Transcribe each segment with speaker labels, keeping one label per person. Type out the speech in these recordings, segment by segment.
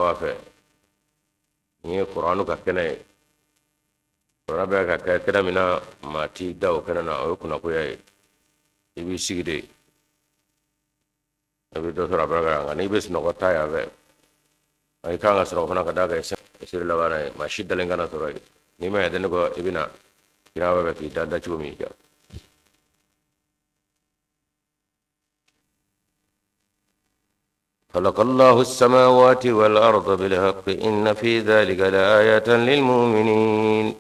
Speaker 1: A fɛ nin ye kuranu ka kɛnɛ ye. Kuranɛ bɛ ka kɛ kɛnɛ min na, maa t'i da o kɛnɛ na, o ye kunnakoya ye. I b'i sigi de, i bɛ dɔ sɔrɔ a barika la. Nka n'i bɛ sunɔgɔ, taa yan fɛ. I kan ka sɔrɔ fana ka d'a kan seri laban ye. Maa si dalen kana sɔrɔ yen. N'i ma ɲɛ ne kɔ, i bɛna kira bɛ k'i da dacogo min ja. خلق الله السماوات والأرض بالحق إن في ذلك لآية للمؤمنين.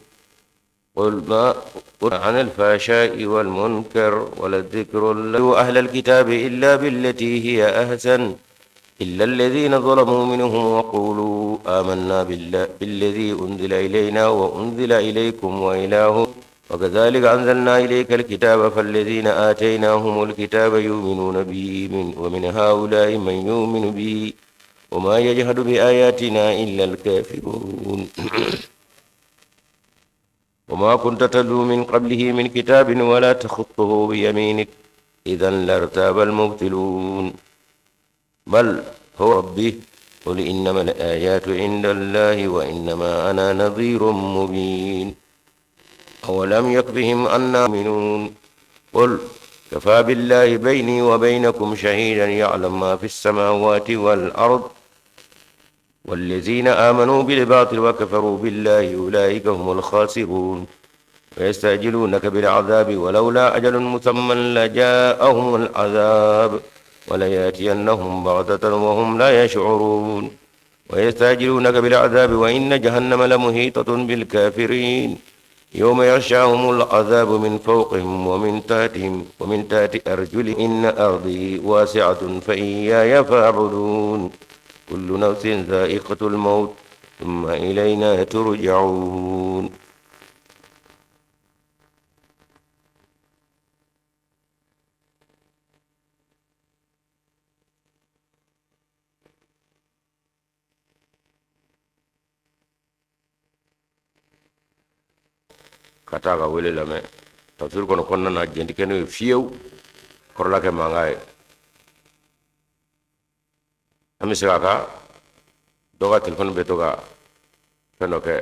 Speaker 1: قل ما عن الفحشاء والمنكر ولذكر الله أهل الكتاب إلا بالتي هي أحسن إلا الذين ظلموا منهم وقولوا آمنا بالله بالذي أنزل إلينا وأنزل إليكم وإله وكذلك أنزلنا إليك الكتاب فالذين آتيناهم الكتاب يؤمنون به من ومن هؤلاء من يؤمن به وما يجهد بآياتنا إلا الكافرون. وما كنت تتلو من قبله من كتاب ولا تخطه بيمينك إذا لارتاب المبتلون. بل هو ربي قل إنما الآيات عند الله وإنما أنا نذير مبين. أولم يكفهم أنا مؤمنون. قل كفى بالله بيني وبينكم شهيدا يعلم ما في السماوات والأرض والذين آمنوا بالباطل وكفروا بالله أولئك هم الخاسرون. ويستعجلونك بالعذاب ولولا أجل مسمى لجاءهم العذاب ولياتينهم بغتة وهم لا يشعرون. ويستعجلونك بالعذاب وإن جهنم لمحيطة بالكافرين. يوم يغشاهم العذاب من فوقهم ومن تحتهم ومن تحت أرجلهم. إن أرضي واسعة فإياي فاعبدون. كل نفس ذائقة الموت ثم إلينا ترجعون. Ka taa ka wele lamɛn tafsir kɔnɔ kɔnɔna na, jɛn tɛ kɛ n'o ye fiyewu, kɔrɔla kɛ mankan ye. An bɛ segin a kan, dɔ ka telefɔni bɛ to ka fɛn dɔ kɛ.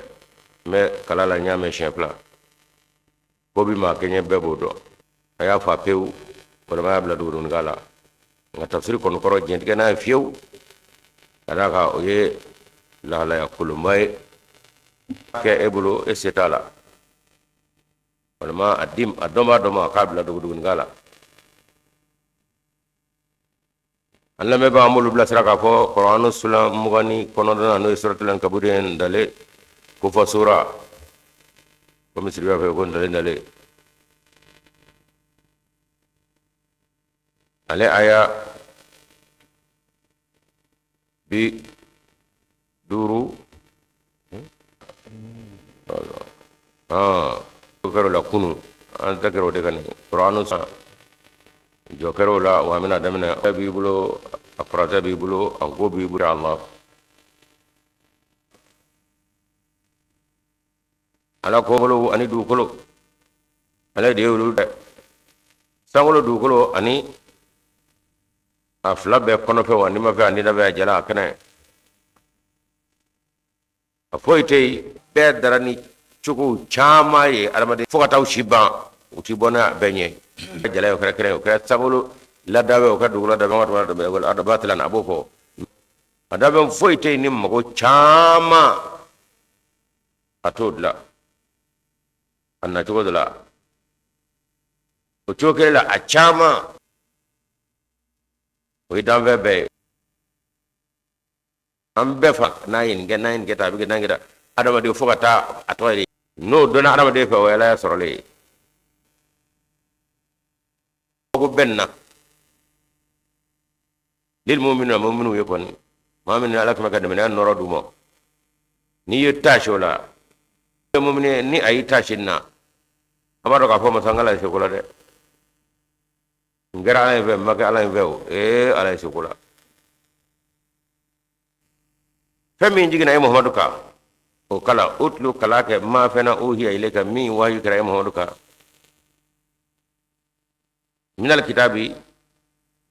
Speaker 1: N bɛ kala la, n y'a mɛn siɲɛ fila. Ko bi maa kɛɲɛ bɛɛ b'o dɔn. A y'a fa pewu, walima a y'a bila dogodogonin la. Nka tafsiri kɔni kɔrɔ, jɛn tɛ kɛ n'a ye fiyewu, ka d'a kan o ye lahalaya kolonba ye kɛ e bolo, e se t'a la. Walima a di a dɔnbaa dɔ ma k'a bila dogodogonin la. An lamɛnbaa, an b'olu bilasira k'a fɔ Kuranɛ sura 29nan, n'o ye suratul Ankabut ye, ntalen kofɔ sura, komi Siribe b'a fɔ ko ntalen ntalen, ale aya 50 o kɛra o la kunun. An ta kɛra o de kan nin Kuranɛ san jɔ kɛra o la. Wa an bɛna daminɛ. A b'i bolo, a français b'i bolo, a ko b'i bolo, Allah Ala ko ani dugukolo, ale de ye olu dɛ, sankolo, dugukolo ani a fila bɛɛ kɔnɔfɛnw, ani mafɛn ani nafɛn, a jala, a kɛnɛ, a foyi tɛ yen. Bɛɛ dara ni cogo caman ye adamaden fo ka taa u si ban, u ti bɔ n'a bɛɛ ɲɛ. Jala ye, o kɛra kɛnɛ ye, o kɛra sankolo ladabɛ, o kɛra dugukolo labɛn, batilan a b'o fɔ. A dabɛn foyi tɛ yen ni mago caman a t'o dilan a nacogo dɔ la. O cogo kelen la, a caman o ye danfɛn bɛɛ ye. An bɛɛ fa n'a ye nin kɛ, n'a ye nin kɛ tan, a bɛ kɛ n'a kɛ tan. Adamaden fo ka taa a tɔgɔ ye, n'o dɔnna adamaden fɛ, o ye Alaya sɔrɔlen ye. Ko bɛɛ na lil mu'minina, mu'miniw ye kɔni, maa min Ala kɛmɛ ka dɛmɛya nɔrɔ d'u ma. N'i ye taasi o la, mumini ni a y'i taasi nin na, an b'a dɔn k'a fɔ masa Ala ye seko la dɛ. N kɛra Ala in fɛ, n ma kɛ Ala in fɛ o, ee, Ala ye seko la. Fɛn min jiginna e Muhamadu kan, o kalan. Utlu, kalan kɛ, ma fɛn na, uhiya ilayka, min wahiyu kɛra e Muhamadu kan, minal kitabi,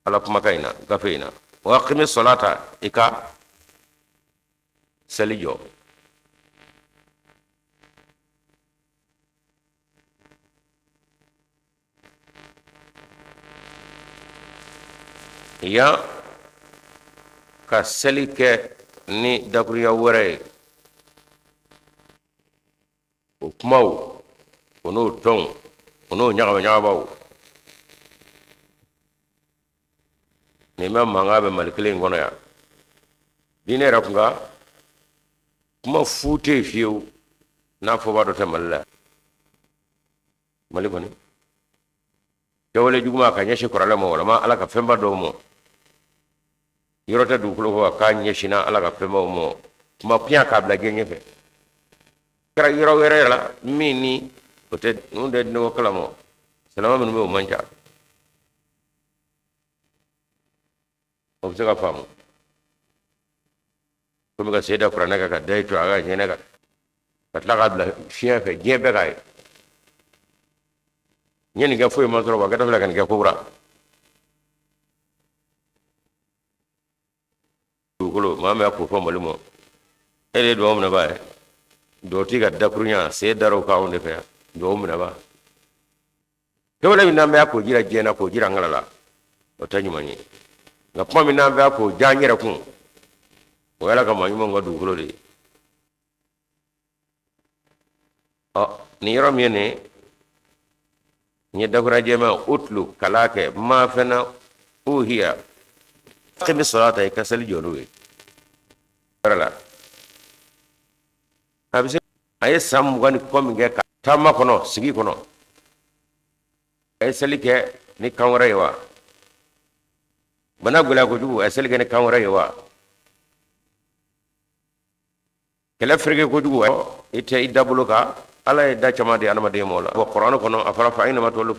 Speaker 1: Ala kumakan in na, gafe in na. Wa aqimi salata, i ka Seli jɔ. Yan ka seli kɛ ni dakurunya wɛrɛ ye, o kumaw, o n'o tɔnw, o n'o ɲagama ɲagabaw, nin bɛ mankan bɛ Mali kelen in kɔnɔ yan. Diinɛ yɛrɛ kun ka kuma fu tɛ yen fiyewu n'a fɔba dɔ tɛ Mali la. Mali kɔni, kɛwale juguman ka ɲɛsin kuranɛ ma walama Ala ka fɛnba dɔw ma, yɔrɔ tɛ dugukolo kɔ k'a ɲɛsinna Ala ka fɛnbaw ma. Kuma piyan k'a bila diɲɛ ɲɛfɛ kɛra yɔrɔ wɛrɛ yɛrɛ la min ni o tɛ. Ninnu tɛ diinɛko kalama. Silamɛ minnu bɛ, o man ca. O bɛ se ka faamu komi ka sen da kuranɛ kan, ka da i to a ka ɲɛnɛ kan, ka tila k'a bila fiɲɛ fɛ, diɲɛ bɛɛ k'a ye. N ye nin kɛ, foyi ma sɔrɔ. Wa kɛtɔ filɛ ka nin kɛ kokura. Dugukolo maa min y'a ko fɔ Mali ma, e de ye dugawu minɛbaa ye. Dugawutigi ka dakurunya sen dar'o kan anw de fɛ yan. Dugawu minɛbaa, kɛwale min n'an bɛ k'o jira diɲɛ na, k'o jira an la, o tɛ ɲuman ye. Nka kuma min n'an bɛ k'o diya an yɛrɛ kun, o y'Ala ka maa ɲumanw ka dugukolo de ye. Ɔ, nin yɔrɔ min ye nin ye, n ye dakura jɛma. Utlu, kalan kɛ, ma fɛn na, uhiya aqimi salata, i ka seli jɔ n'o ye yɔrɔ la. A bɛ se a ye san 20 ni kɔ min kɛ ka taama kɔnɔ, sigi kɔnɔ, a ye seli kɛ ni kan wɛrɛ ye wa? Bana gɛlɛya kojugu, a ye seli kɛ ni kan wɛrɛ ye wa? Kɛlɛ fereke kojugu, i tɛ i dabolo kan. Ala ye da caman di adamaden ma o la. Bon, kuranɛ kɔnɔ a fɔra: fa aynama tuwallu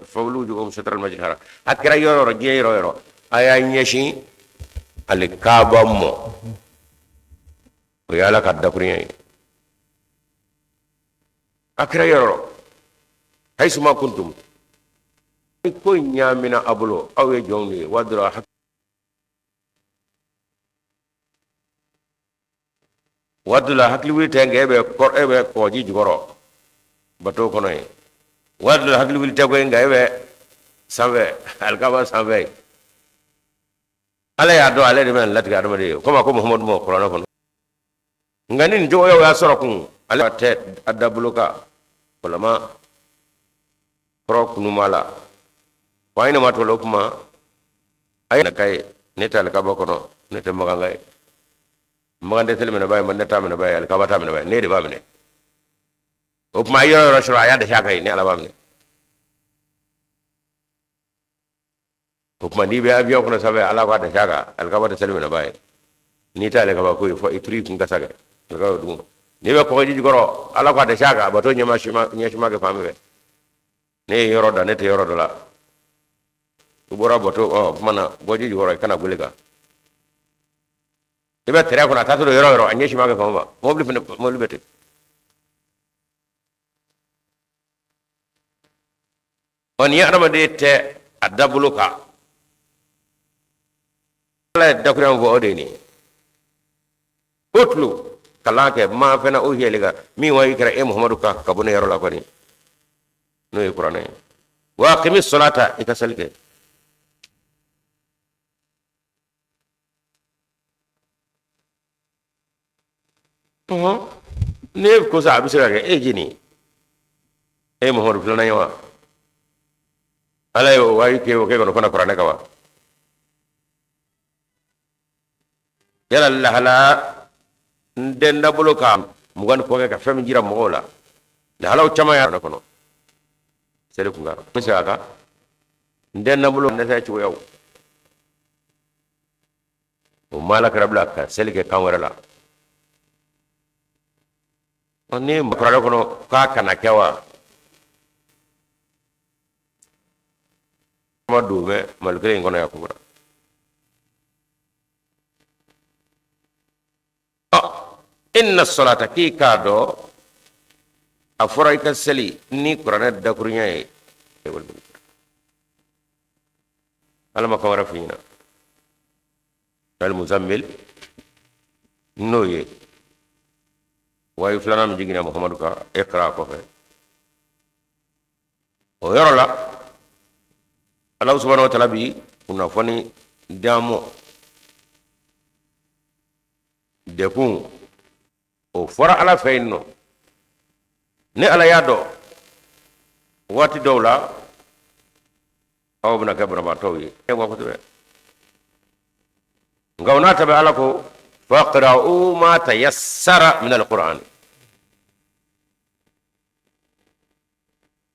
Speaker 1: fawallu wujuhakum shatral masjidil haram. A kɛra yɔrɔ yɔrɔ, diɲɛ yɔrɔ yɔrɔ, a y'a ɲɛsin ale Kaaba mɔ. O ye Ala ka dakurunya ye. A kɛra yɔrɔ yɔrɔ, haysuma kuntum, ko ɲaamina a bolo, aw ye jɔnw de ye. Waati dɔ waati la, hakili wuli tɛ, nka e bɛ kɔgɔji jukɔrɔ bato kɔnɔ yen. Waati la, hakili wuli tɛ koyi, nka e bɛ sanfɛ, alikaba sanfɛ yen. Ala y'a dɔn, ale de bɛ latigɛ adamaden ye, komi a ko Muhamadu ma kuranɛ kɔnɔ. Nka ni nin cogoyaw y'a sɔrɔ kun, ale tɛ a dabolo kan walama kɔrɔ kunuma la. Wa aynama tuwallu, kuma a ye ka ye, ne tɛ alikaba kɔnɔ, ne tɛ makanka ye. Makan tɛ seli minɛba ye, ne t'a minɛba ye, alikaba t'a minɛba ye, ne de b'a minɛ. O tuma, a yɔrɔ yɔrɔ sɔrɔ, a y'a dɛsɛ a ka ye, ni Ala b'a minɛ. O tuma, n'i bɛ avion kɔnɔ sanfɛ, Ala k'a dɛsɛ a kan, alikaba tɛ seli minɛba ye. N'i tɛ alikaba ko ye, fɔ i turu i kun kasa kɛ alikaba dugu. N'i bɛ kɔgɔji jukɔrɔ, Ala k'a dɛsɛ a kan, bato ɲɛma ɲɛsima kɛ fan min fɛ. Ne ye yɔrɔ da, ne tɛ yɔrɔ dɔ la. I bɔra bato ɔ kuma na, bɔji jukɔrɔ, i kana gole kan. I bɛ tɛrɛ kɔnɔ, a taatɔ don yɔrɔ yɔrɔ, a ɲɛsima kɛ fan o fan, mobili fana, mobili bɛ ten. Ɔ, ni adamaden tɛ a dabolo kan, Ala ye dakurunya fɔ, o de ye nin ye: utlu, kalan kɛ, ma fɛnɛ uhiya ilayka, min wayi kɛra e Muhamadu kan ka bɔ ne yɔrɔ la kɔni, n'o ye kuranɛ ye. Wa aqimi salata, i ka sali kɛ. Ne ko sa, a bɛ se ka kɛ e jeni e ye Muhamadu filanan ye wa? Ala ye o wayi kɛ, o kɛ kɔnɔ fana kuranɛ kan wa? Yala lahala n den dabolo ka 20 ni kɔ kɛ ka fɛn min jira mɔgɔw la, lahalaw caman y'a kɔnɔ seli kun kan, n bɛ segin a kan, n den dabolo dɛsɛ cogoyaw, o ma Ala kira bila ka seli kɛ kan wɛrɛ la. Ni kuranɛ kɔnɔ k'a kana kɛ wa? Ma don bɛ Mali kelen in kɔnɔ yan kuma. Inna salata, k'i k'a dɔn a fɔra i ka seli ni kuranɛ dakurunya ye. Ala ma kan wɛrɛ f'i ɲɛna. Al Muzammil, n'o ye Wayu filanan min jiginna Muhamadu kan Iqra kɔfɛ, o yɔrɔ la Alahu subahana wa taala bi kunnafoni d'an ma. Dekun o fɔra Ala fɛ yen nɔ, ni Ala y'a dɔn waati dɔw la aw bɛna kɛ banabaatɔw ye kosɛbɛ. Nka o n'a ta bɛɛ, Ala ko faqra'u ma tayassara min alquran.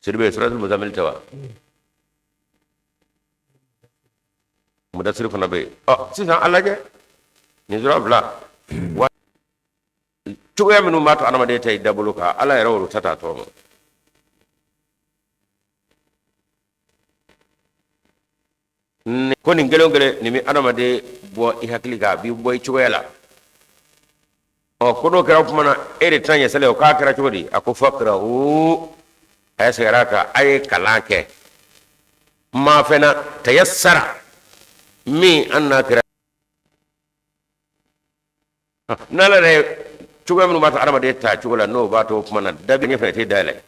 Speaker 1: Sidibe, suratul Muzammil tɛ wa? Mudassir fana bɛ yen. Ɔ sisan a lajɛ nin sura fila wa, cogoya minnu b'a to adamaden ta i dabolo kan, Ala yɛrɛ olu ta t'a tɔ ma. Ko nin kelen o kelen nin bɛ adamaden bɔ i hakili kan, a b'i bɔ i cogoya la. Ɔ ko n'o kɛra, o tuma na e de tɛna ɲɛ sali o k'a kɛra cogo di? A ko faqra'u, a ye segin a kan, a ye kalan kɛ ma fɛn na tayassara min an n'a kɛra n'ala yɛrɛ cogoya minnu b'a to adamaden ta cogo la, n'o b'a to o tuma na da ɲɛ fana tɛ dayɛlɛ,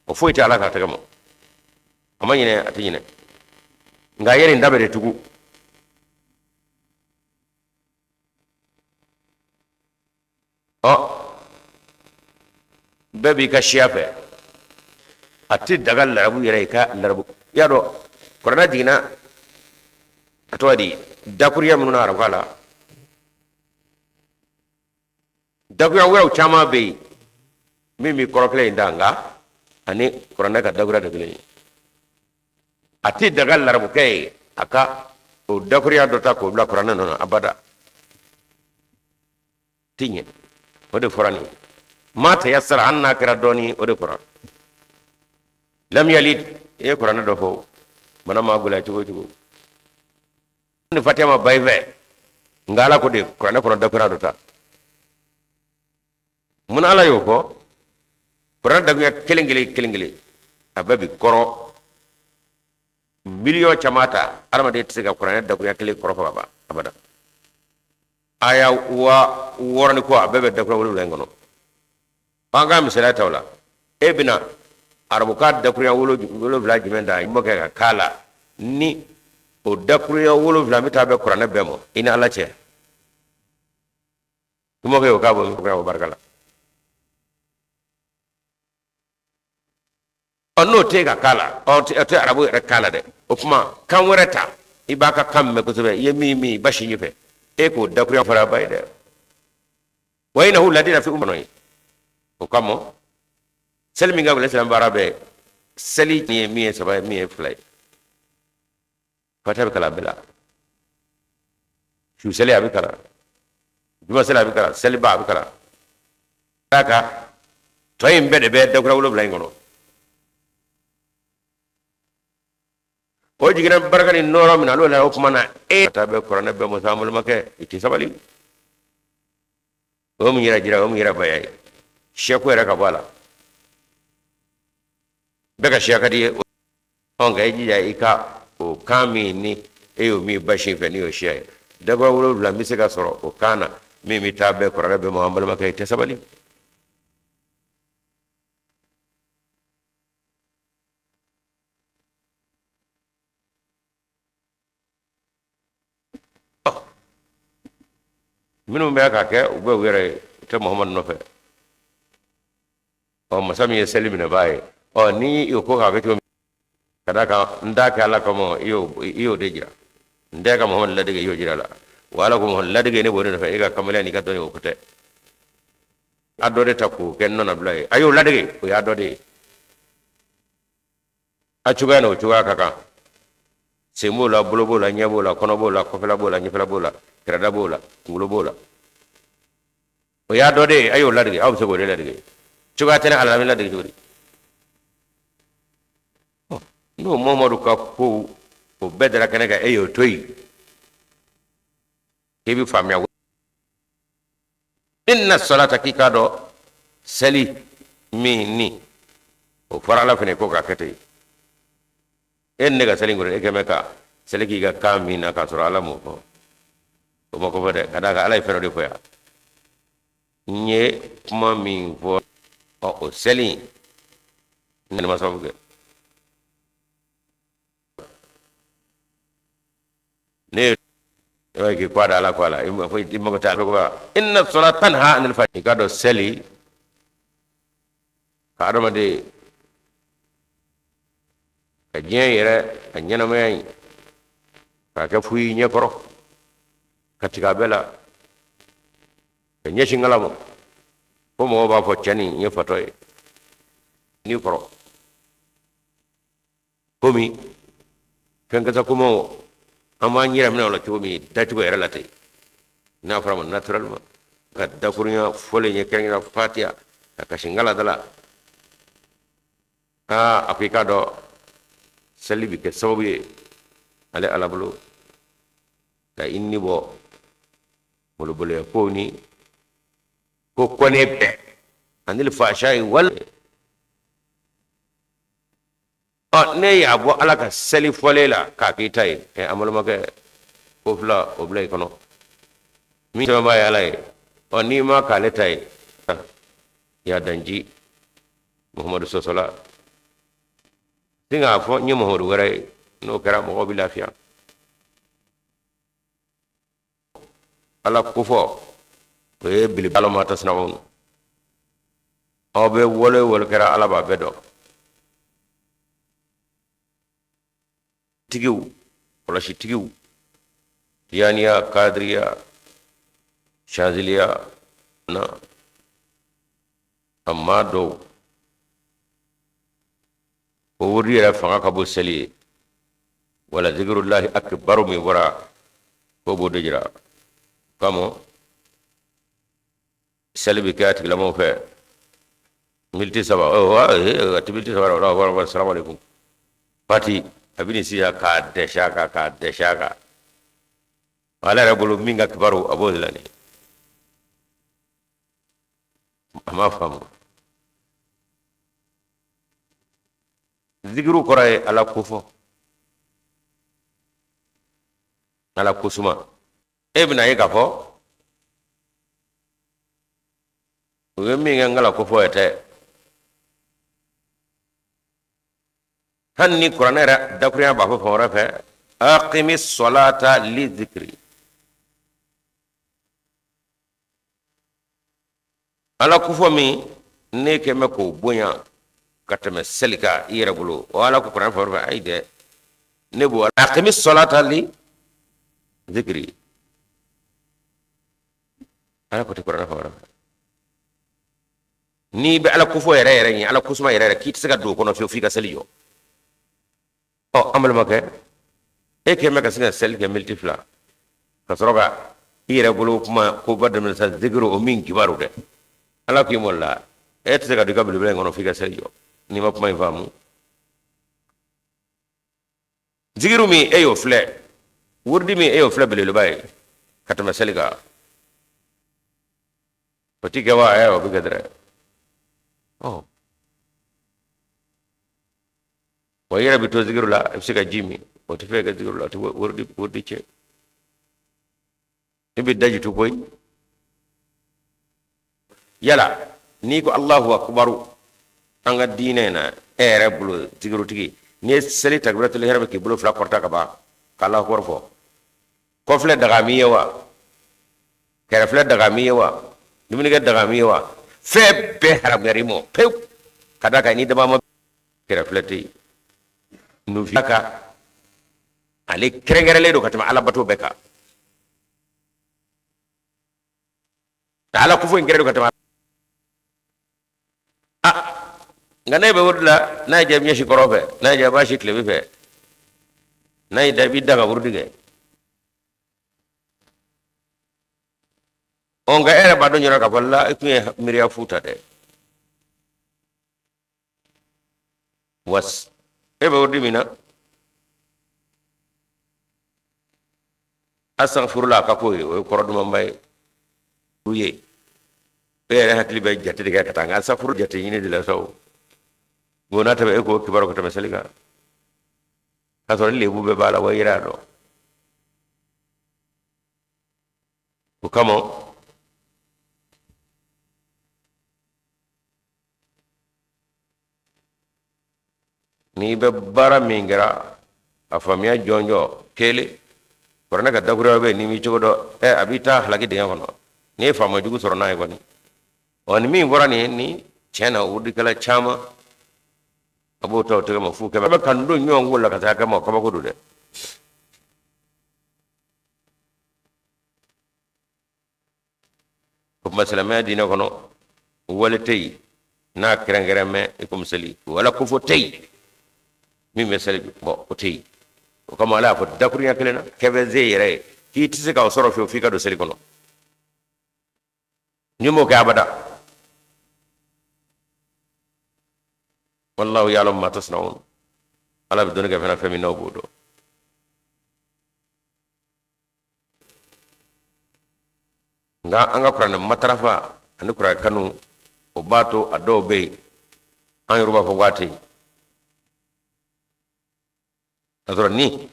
Speaker 1: o foyi tɛ Ala k'a tɛgɛ ma. A ma ɲinɛ, a tɛ ɲinɛ, nka a ye nin da bɛ de tugu. Ɔ bɛɛ b'i ka siya fɛ, a tɛ daga larabu yɛrɛ i ka larabu. I y'a dɔn kuranɛ jiginna a tɔgɔ di dakuruya minnu na arabukan la, dakuruya wɛrɛw caman bɛ yen min bɛ kɔrɔ kelen in da, nka ani kuranɛ ka dakuruya tɛ kelen ye. A tɛ daga larabukɛ ye a ka o dakuruya dɔ ta k'o bila kuranɛ nɔ na abada, tɛ ɲɛ. O de fɔra nin ma tayassara, hali n'a kɛra dɔɔni, o de fɔra. Lam yalid, i ye kuranɛ dɔ fɔ, bana maa gɛlɛya cogo o cogo ni fatiha ma ba i fɛ, nka Ala ko de kuranɛ kɔnɔ dakuruya dɔ ta. Mun Ala y'o fɔ? Kuranɛ dakuruya kelen kelen kelen kelen, a bɛɛ bi kɔrɔ miliyɔn caman ta. Adamaden tɛ se ka kuranɛ dakuruya kelen kɔrɔ fɔ ka ban abada. Aya 6000 ni kɔ, a bɛɛ bɛ dakuruya 7 in kɔnɔ. An ka misaliya ta o la, e bɛna arabukan dakuruya 7 jumɛn ta i b'o kɛ ka k'a la ni o dakuruya 7 bɛ taa bɛn kuranɛ bɛɛ ma i ni Ala cɛ? I m'o kɛ o k'a bɔ o barika la. Ɔ n'o tɛ ka k'a la, ɔ tɛ arabu yɛrɛ k'a la dɛ. O tuma kan wɛrɛ ta, i b'a ka kan mɛn kosɛbɛ, i ye min min i ba sinji fɛ, e k'o dakuruya fara ba ye dɛ. Wa innahu ladina fi kɔnɔ ye. O kama seli min ka gɛlɛn silamɛ baara bɛɛ, seli ye min ye saba ye, min ye fila ye, fatiha bɛ kalan a bɛɛ la. Su seli a bɛ kalan, juma seli a bɛ kalan, seliba a bɛ kalan. D'a kan tɔ in bɛɛ de bɛ dakuruya 7 in kɔnɔ. O jiginna barika ni nɔɔrɔ min na n'o la, o tuma na e taa bɛ kuranɛ bɛɛ mɔ sa. An balimakɛ, i tɛ sabali. O min yɛrɛ jira, o min yɛrɛ baya ye, siyako yɛrɛ ka bɔ a la, bɛɛ ka siya ka di ye. Ɔ nka i jija i ka o kan min ni e y'o min ba sin fɛ, n'i y'o siya ye, dakuruya 7 bɛ se ka sɔrɔ o kan na min bɛ taa bɛɛ kuranɛ bɛɛ ma. An balimakɛ, i tɛ sabali. Minnu bɛ k'a kɛ, u bɛ u yɛrɛ ye, u tɛ Muhamadu nɔfɛ. Ɔ masa min ye seli minɛbaa ye, ɔ ni y'o ko k'a kɛ cogo min, ka d'a kan n t'a kɛ Ala kama, i y'o de jira. N tɛ ka Muhamadu ladege, i y'o jira la wa. Ala ko Muhamadu ladege, ne b'o de nɔfɛ. E ka kamalenya n'i ka dɔnni, o ko tɛ. A dɔ de ta k'o kɛ nɔnabila ye, a y'o ladege, o y'a dɔ de ye. A cogoya n'o cogoya ka kan, sen b'o la, bolo b'o la, ɲɛ b'o la, kɔnɔ b'o la, kɔfɛla b'o la, ɲɛfɛla b'o la, kɛrɛda b'o la, kunkolo b'o la, o y'a dɔ de ye. A y'o ladege, aw bɛ se k'o de ladege. Cogoya tɛ ne Ala la, bɛ ladege cogo di? N'o Muhamadu ka kow o bɛɛ dara kɛnɛ kan, e y'o to yen k'i bɛ faamuya. Inna salata, k'i k'a dɔn seli min ni o fɔra Ala fana ko k'a kɛ ten, e ni ne ka seli kɔrɔ, e kɛmɛ ka seli k'i ka kan min na k'a sɔrɔ Ala m'o fɔ, o ma ko fɔ dɛ. Ka d'a kan Ala ye fɛn dɔ de fɔ yan n ye. kuma min fɔ, ɔ o seli ne ma sababu kɛ ne ye i k'i kɔ da ala ko ala i mago tɛ ala ko inna salata tanha anil fahsha. I k'a dɔn seli ka adamaden ka diɲɛ yɛrɛ ka ɲɛnamaya in k'a kɛ fu y'i ɲɛkɔrɔ, ka tigɛ a bɛɛ la, ka ɲɛsin ala ma, fo mɔgɔw b'a fɔ cɛ nin ye fatɔ ye n'i kɔrɔ komi fɛn kasa kumaw an b'an yɛrɛ minɛ o la cogo min dacogo yɛrɛ la ten, n'a fɔra ma naturellement ka dakurunya fɔlen ye kɛrɛnkɛrɛn fatiya ka kasi nkala da la. Aa, a ko i k'a dɔn seli bɛ kɛ sababu ye ale ala bolo ka i ni bɔ moloboloya kow ni ko kɔnɛ bɛɛ anil fahshayi wal. Ɔ ne y'a bɔ ala ka seli fɔlen la k'a k'i ta ye. Ɛ, an balimakɛ, ko fila o bila i kɔnɔ min sɛbɛnbaa ye ala ye. Ɔ n'i ma k'ale ta ye, ya danji muhamadu sɔsɔla sin k'a fɔ n ye muhamadu wɛrɛ ye, n'o kɛra mɔgɔw bɛ lafiya. Ala kofɔ o ye belebele ma tasna'un, aw bɛ wale wale kɛra ala b'a bɛɛ dɔn. Tigiw kɔlɔsitigiw tijaniya, kadiriya, shaziliya na a maa dɔw o wurudi yɛrɛ fanga ka bon seli ye. Wala zikirullahi akbaru min fɔra k'o b'o de jira kama seli bɛ kɛ a tigilamɔgɔw fɛ miniti 3, a tɛ miniti 3 la, salamu aleykum pati a bɛ nin sisan k'a dɛsɛ a kan, k'a dɛsɛ a kan. Ala yɛrɛ bolo min ka kibaru a b'o de la nin a m'a faamu. Zikiru kɔrɔ ye ala kofɔ, ala kosuma. E bɛna ye k'a fɔ u ye min kɛ n kala kofɔ ye tɛ, hali ni kuranɛ yɛrɛ dakurunya b'a fɔ fan wɛrɛ fɛ aqimi salata li zikiri. Ala kofɔ min ne kɛn bɛ k'o bonya ka tɛmɛ seli kan i yɛrɛ bolo, o ala ko kuranɛ fan wɛrɛ fɛ ayi dɛ, ne b'o aqimi salata li zikiri. Ala ko tɛ kuranɛ fan wɛrɛ fɛ n'i bɛ ala kofɔ yɛrɛ yɛrɛ ɲɛ, ala kosuma yɛrɛ yɛrɛ, k'i tɛ se ka don o kɔnɔ fiyewu f'i ka seli jɔ. Ɔ an balimakɛ, e kɛn bɛ ka se ka seli kɛ miniti 2 ka sɔrɔ ka i yɛrɛ bolo kuma koba daminɛ sa zikiru o min kibaru dɛ, ala k'i m'o la e tɛ se ka don i ka belebele in kɔnɔ f'i ka seli jɔ. N'i ma kuma in faamu, zikiru min e y'o filɛ, wurudi min e y'o filɛ belebeleba ye ka tɛmɛ seli kan, o ti kɛ wa? Ɛ, o bɛ kɛ dɛrɛ. Ɔ wa i yɛrɛ bɛ to zikiru la, i bɛ se ka ji min, o tɛ fɛn kɛ zikiru la, o tɛ wurudi cɛ. I bɛ daji tu koyi. Yala n'i ko alahu akubaru an ka diinɛ na, e yɛrɛ bolo zikirutigi, n'i ye seli takbiratul ihram k'i bolo fila kɔrɔta ka ban ka alahu akubaru fɔ, kɔfilɛ daga m'i ye wa? Kɛrɛfilɛ daga m'i ye wa? Dumunikɛ daga m'i ye wa? Fɛn bɛɛ haramuyara i ma pewu ka d'a kan n'i daba ma kɛrɛfilɛ tɛ yen nufiya kan, ale kɛrɛnkɛrɛnlen don ka tɛmɛ alabato bɛɛ kan. Ala kofɔ in kɛrɛ don ka tɛmɛ a nka ne bɛ wurudi la, n'a y'i diya i bɛ ɲɛsin kɔrɔn fɛ, n'a y'i diya i b'a sin tilebin fɛ, n'a y'i diya i b'i da ka wurudi kɛ. Ɔ nka e yɛrɛ b'a dɔn yɔrɔ k'a fɔ la i tun ye miiriya fu ta dɛ. Was e bɛ wurudi min na astaghfirullah ka ko ye, o ye kɔrɔ dumanba ye u ye. E yɛrɛ hakili bɛ jate de kɛ ka taa nka astaghfirullah jate ɲini de la sa. O nka n'a tɛmɛ e k'o kibaru ka tɛmɛ seli kan k'a sɔrɔ ni lebu bɛɛ b'a la wa, i yɛrɛ y'a dɔn. O kama N'i bɛ baara min kɛra a faamuya jɔnjɔn kelen, kuranɛ ka dakuruya bɛ yen, n'i m'i cogo dɔn, ɛ a b'i taa halaki dingɛ kɔnɔ n'i ye faama jugu sɔrɔ n'a ye kɔni. Ɔ ni min fɔra nin ye, ni tiɲɛ na wurudikɛla caman a b'o ta o tɛgɛ ma fu kɛmɛ bɛ ka don ɲɔgɔn ko la ka taa kɛ ma kabako don dɛ. O tuma silamɛya diinɛ kɔnɔ, wale tɛ yen n'a kɛrɛnkɛrɛn mɛ i komi seli, wala kofɔ tɛ yen min bɛ seli bɔ, o tɛ yen. O kama Ala y'a fɔ dakurunya kelen na kɛfɛze yɛrɛ ye k'i tɛ se k'o sɔrɔ fiyewu f'i ka don seli kɔnɔ. N'i m'o kɛ abada, wallahu ya'lamu ma tasna'un, Ala bɛ dɔnni kɛ fana fɛn min n'aw b'o dɔn. Nka an ka kuranɛ matarafa ani kuranɛ kanu, o b'a to a dɔw bɛ yen, an yɛrɛ b'a fɔ waati k'a sɔrɔ ni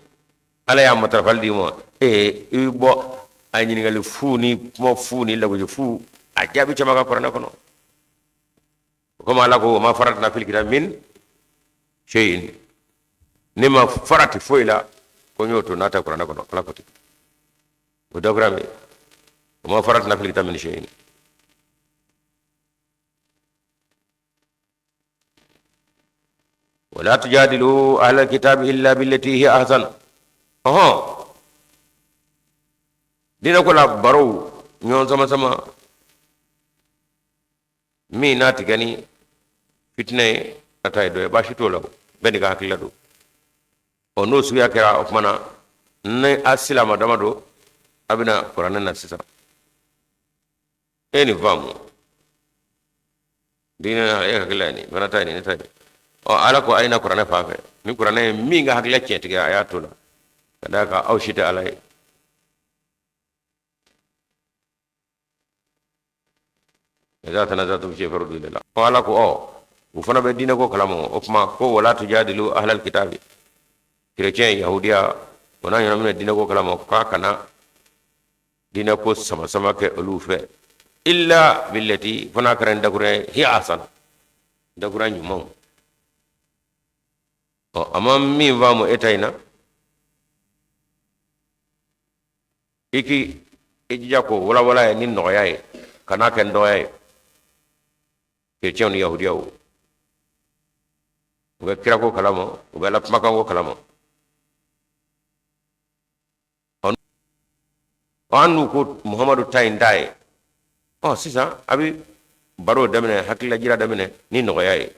Speaker 1: Ala y'a matarafali d'i ma, ee i bɛ bɔ a ɲininkali fu ni kuma fu ni lagosi fu, a jaabi caman ka kuranɛ kɔnɔ. Komi Ala ko ma faratna fil kitabi min shay'in, ne ma farati foyi la ko n y'o to n'a tɛ kuranɛ kɔnɔ. Ala ko ten, o dakura min o ma faratna fil kitabi min shay'in. Wala tujadilu ahlal kitabi illa billati hiya ahsan. Ɔhɔn, diinɛ ko la barow ɲɔgɔn sama sama min n'a tɛ kɛ ni fitinɛ ye, a ta ye dɔ ye, baasi t'o la, bɛɛ n'i ka hakilila don. Ɔ n'o suguya kɛra, o tuma na ni a silama dama don, a bɛna kuranɛ na sisan. E nin faamu diinɛ na, e hakilila ye nin fana ta ye nin, ne ta ye nin. Ɔ Ala ko a ye na kuranɛ fan fɛ. Ni kuranɛ ye min ka hakilila tiɲɛtigiya, a y'a to la, ka d'a kan aw si tɛ Ala ye. Iza tanazatum fi shay'in farudduhu ila Allah. Ala ko ɔ u fana bɛ diinɛ ko kalama. O kuma ko wala tujadilu ahlal kitabi, kerecɛn, yahudiya, o n'a ɲɔgɔnna minnu diinɛ ko kalama, k'a kana diinɛ ko sama sama kɛ olu fɛ, illa billati, fo n'a kɛra ni dakurunya ye, hiya ahsan, dakurunya ɲumanw. Ɔ a ma min faamu e ta in na, i k'i i jija k'o walawala ye ni nɔgɔya ye, kan'a kɛ ni dɔgɔya ye. Kerecɛnw ni yahudiyaw, u bɛ kirako kalama, u bɛ Ala kumakanko kalama. Ɔ an n'u ko Muhamadu ta in t'a ye. Ɔ sisan a bɛ baro daminɛ, hakililajira daminɛ ni nɔgɔya ye.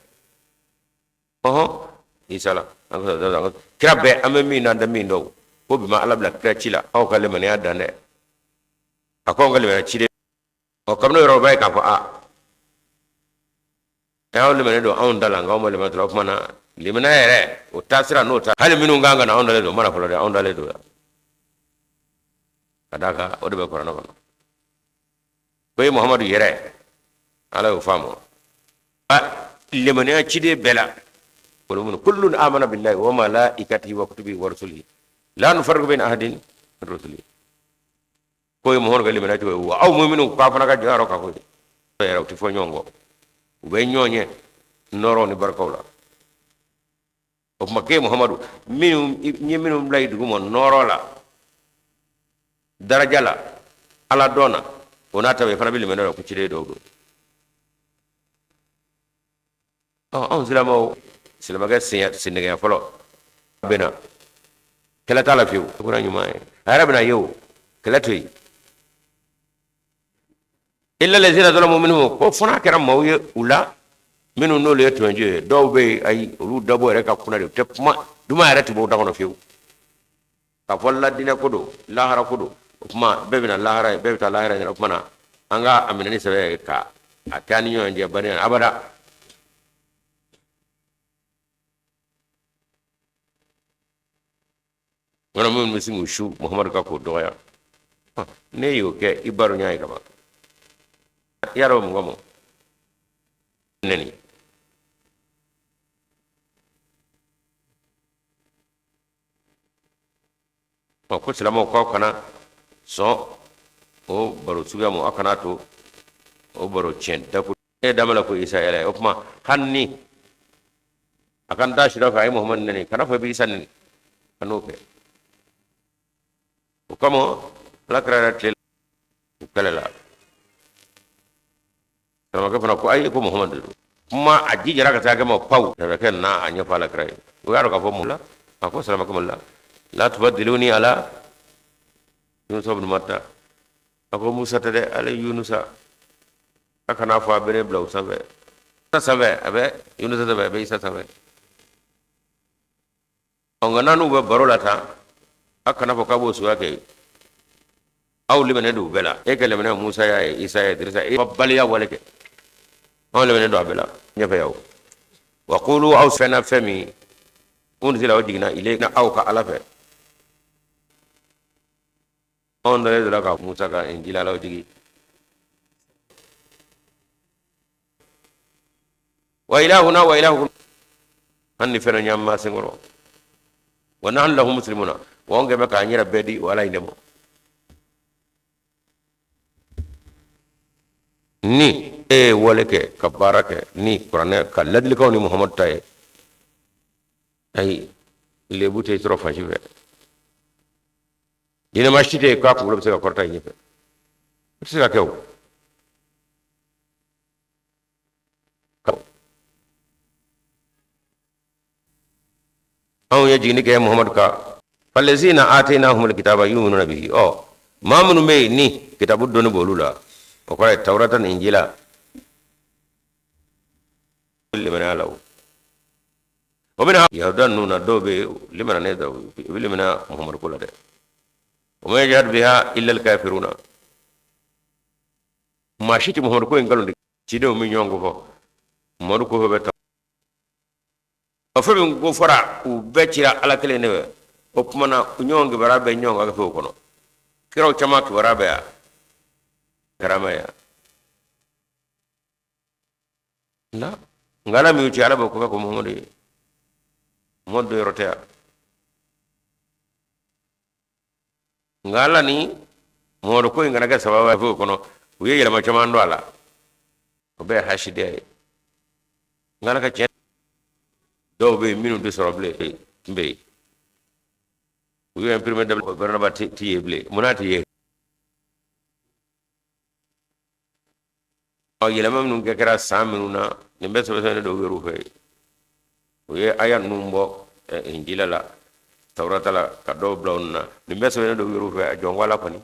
Speaker 1: Ɔhɔn, Isa la an ka kira bɛɛ, an bɛ min na, an tɛ min dɔn, ko bi ma Ala bila kira ci la, aw ka limaniya dan dɛ, a ko anw ka limaniya ciden. Ɔ kabini o yɔrɔ, o b'a ye k'a fɔ a aw limaniya don anw da la, nka anw ma limaniya o tuma na limaniya yɛrɛ o taasira n'o ta, hali minnu kan ka na, anw dalen don, o ma na fɔlɔ dɛ, anw dalen don yan, ka d'a kan o de bɛ kuranɛ kɔnɔ ko ye Muhamadu yɛrɛ, Ala y'o faamu limaniya ciden bɛɛ la. Kullun amana billahi wa malaikatihi wa kutubihi wa rusulihi la nufarriqu bayna ahadin min rusulihi. Ko ye Muhamadu ka limaniya cogo ye wa aw mu'minu k'a fana ka jɔ yɔrɔ kan ko yɛrɛ, u tɛ fɔ ɲɔgɔn kɔ, u bɛ ɲɔgɔn ye nɔɔrɔ ni barikaw la. O tuma k'e Muhamadu, minnu n ye minnu bila i duguma nɔɔrɔ la, daraja la, Ala dɔn na, o n'a ta bɛɛ, i fana bɛ limaniya la ko ciden dɔw don. Ɔ anw silamɛw, silamɛkɛ sennɛgɛya fɔlɔ bɛ na, kɛlɛ t'a la fiyewu, o ɲuman ye, a yɛrɛ bɛna ye o kɛlɛ to yen. Illa lazina zalamu minhum, ko fo n'a kɛra maaw ye u la minnu n'olu ye tɔɲɔji ye. Dɔw bɛ yen, ayi, olu dabɔ yɛrɛ ka kunna de, u tɛ kuma duman yɛrɛ tɛ bɔ u da kɔnɔ fiyewu k'a fɔ ladinɛ ko don, lahara ko don. O tuma bɛɛ bɛna lahara ye, bɛɛ bɛ taa lahara ɲɛna. O tuma na an ka a minɛ ni sɛbɛ ye ka a kɛ an ni ɲɔgɔn cɛ badenya abada. Wala minnu bɛ sin k'u su Muhamadu kan k'o dɔgɔya, ne y'o kɛ i baro ɲɛ ye kaban, i y'a dɔn mun kama nɛni. Ɔ ko silamɛw k'aw kana sɔn o baro suguya ma, aw kana to o baro tiɲɛ dako. E da la ko Isa yɛrɛ, o tuma hali ni A kan da sira fɛ, a ye Muhamadu neni, kana fɔ i bɛ Isa neni, a n'o kɛ. O kama Ala kira yɛrɛ tile u kɛlɛla. Saramakɛ fana ko ayi, ko Muhamadu don. Kuma a jijara ka taa kɛ ma pawu kɛ na a ɲɛfɔ Ala kira ye. O y'a dɔn k'a fɔ mun la, a ko saramakɛ ma la la tufaddiluni ala Yunusa ibn Matta. A ko Musa tɛ dɛ, ale Yunusa. A kana fɔ a bɛ ne bila o sanfɛ, sanfɛ a bɛ Yunusa sanfɛ, a bɛ Isa sanfɛ. Ɔ, nka n'u bɛ baro la tan, a kana fɔ k'a b'o suguya kɛ. Aw limaniya don u bɛɛ la. E ka limaniya Musa y'a ye, Isa ye, Idrisa, e baliya wale kɛ, anw limaniya don a bɛɛ la ɲɛfɛ yaw. Wa qulu, aw fɛn na fɛn min unzila, o jiginna ilayna, aw ka Ala fɛ. Anw dalen donna ka Musa ka Injila la, o jigi wa ilahuna wa ilahukum, an ni fɛn ɲama senkɔrɔ, wa nahnu lahu muslimuna, wa anw kɛmɛ k'an yɛrɛ bɛɛ di o Ala in de ma. Ni e ye wale kɛ ka baara kɛ ni kuranɛ ka ladilikanw ni Muhamadu ta ye, ayi, lebu tɛ sɔrɔ fan si fɛ. Diinɛma si tɛ yen k'a kunkolo bɛ se ka kɔrɔta i ɲɛfɛ, o tɛ se ka kɛ. O anw ye jiginni kɛ Muhamadu kan. Falazina atainahumul kitaba yuminuna bihi. Ɔ, maa minnu bɛ yen ni kitabu dɔnni b'olu la, o kɔrɔ ye Tawurata ni Injila, limaniya la. O bɛna yahuda ninnu na, dɔw bɛ yen limana ne, u bɛ limana Muhamadu ko la dɛ. Wa ma yajhadu biha illa alkafiruna. Maa si tɛ Muhamadu ko in nkalon tigɛ. Cidenw bɛ ɲɔgɔn ko fɔ, Muhamadu ko fɔ bɛ ta o fɛn min ko fɔra, u bɛɛ cira Ala kelen de fɛ. O tuma na, ɲɔgɔn kibaruya bɛ ɲɔgɔn ka gafew kɔnɔ. Kiraw caman kibaruya bɛ yan, karama yan la. Nka Ala min y'u ci, Ala b'o kofɔ ko Muhamadu ye, Muhamadu don yɔrɔ tɛ yan. Nka Ala ni Muhamadu ko in kana kɛ sababu ye o kɔnɔ, u ye yɛlɛma caman don a la. O bɛɛ ye hasidiya ye. Nka Ala ka tiɲɛ dɔw bɛ yen minnu tɛ sɔrɔ bilen, tun bɛ yen, u y'o imprimer daminɛ, Barnaba tɛ ye bilen. Munna tɛ ye? Ɔ, yɛlɛma minnu kɛ kɛra san minnu na, nin bɛɛ sɛbɛn dɔw yɛrɛ fɛ yen. U ye aya ninnu bɔ Injila la, Tawurata la, ka dɔw bila o na. Nin bɛɛ sɛbɛn dɔw yɛrɛ fɛ, a jɔn ko Ala kɔni.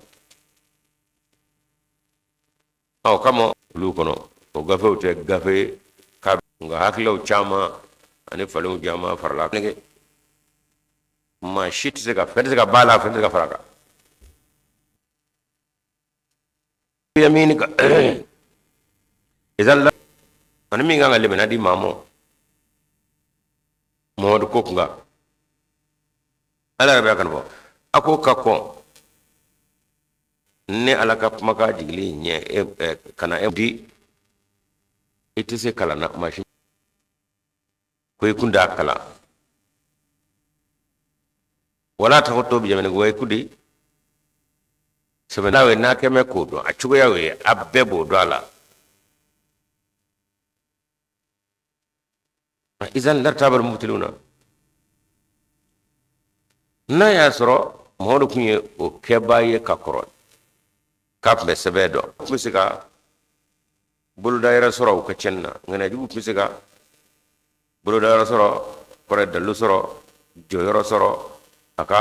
Speaker 1: Ɔ, kama olu kɔnɔ, o gafew tɛ gafe ka, nka hakililaw caman ani falenw caman farala. Maa si tɛ se ka fɛn tɛ se ka b'a la, fɛn tɛ se ka fara a kan. Yaminika idan la, ani min kan ka limaniya di maa ma Muhamadu ko kun kan, Ala yɛrɛ bɛ kan fɔ a ko ka kɔn ne Ala ka kumakan jigili ɲɛ ka na e di, i tɛ se kalan na maa si ko i kun t'a kalan. Wala takutu biyaminika, wa i kun di sɛbɛnna ye n'a kɛmɛ k'o dɔn a cogoya ye, a bɛɛ b'o dɔn a la. Izan lartabal mubtiluna, n'a y'a sɔrɔ Muhamadu kun ye o kɛbaa ye ka kɔrɔ, k'a tun bɛ sɛbɛn dɔn, tun bɛ se ka boloda yɛrɛ sɔrɔ u ka tiɲɛni na. Ŋaniya jugu tun bɛ se ka boloda yɔrɔ sɔrɔ, kɔrɔ dalilu sɔrɔ, jɔyɔrɔ sɔrɔ a ka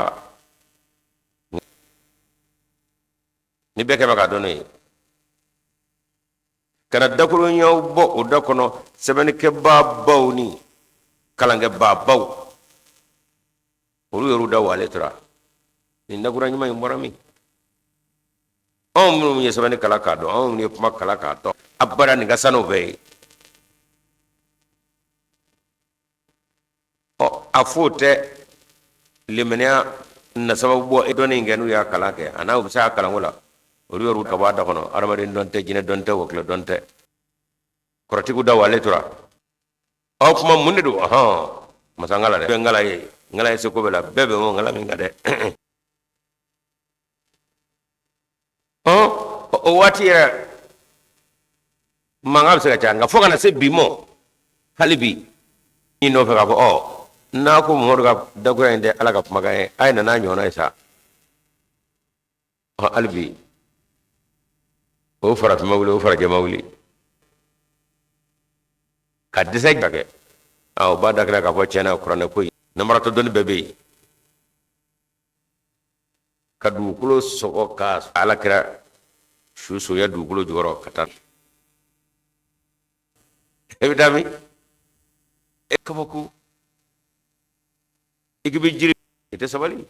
Speaker 1: ni bɛɛ kɛmɛ k'a dɔn n'o ye, ka na dakurunɲɛw bɔ o da kɔnɔ. Sɛbɛnnikɛbaa baw ni kalankɛbaa baw, olu yɛrɛw da walen tora, nin dakura ɲuman in bɔra min? Anw minnu ye sɛbɛnni kalan k'a dɔn, anw minnu ye kuma kalan k'a dɔn, abada nin ka sanu bɛɛ ye. Ɔ, a f'o tɛ limaniya na sababu bɔ. E dɔnni in kɛ, n'u y'a kalan kɛ, a n'a u bɛ se a kalanko la, olu yɛrɛw ka bɔ a da kɔnɔ. Adamaden dɔn tɛ, jinɛ dɔn tɛ, wɔkilɛ dɔn tɛ, kɔrɔtigiw da walen tora. Aw kuma mun de don? Ɔhɔn, masa ŋala dɛ, ŋala ye, ŋala ye seko bɛɛ la, bɛɛ bɛ ŋala min kan dɛ. O waati yɛrɛ mankan bɛ se ka caya, nka fo ka na se bi mɔ, hali bi I nɔfɛ k'a fɔ ɔ n'a ko Muhamadu ka dakurunya in tɛ Ala ka kumakan ye, a ye na n'a ɲɔgɔnna ye sa. Ɔ hali bi o farafin ma wuli, o farajɛ ma wuli ka dɛsɛ ka kɛ. O b'a da kɛnɛ k'a fɔ tiɲɛ na kuranɛ ko in namaratɔ dɔnni bɛɛ bɛ yen ka dugukolo sɔgɔ ka Ala kira su sonya dugukolo jukɔrɔ ka taa. E bɛ taa min? E kabako i k'i bɛ jiri, i tɛ sabali.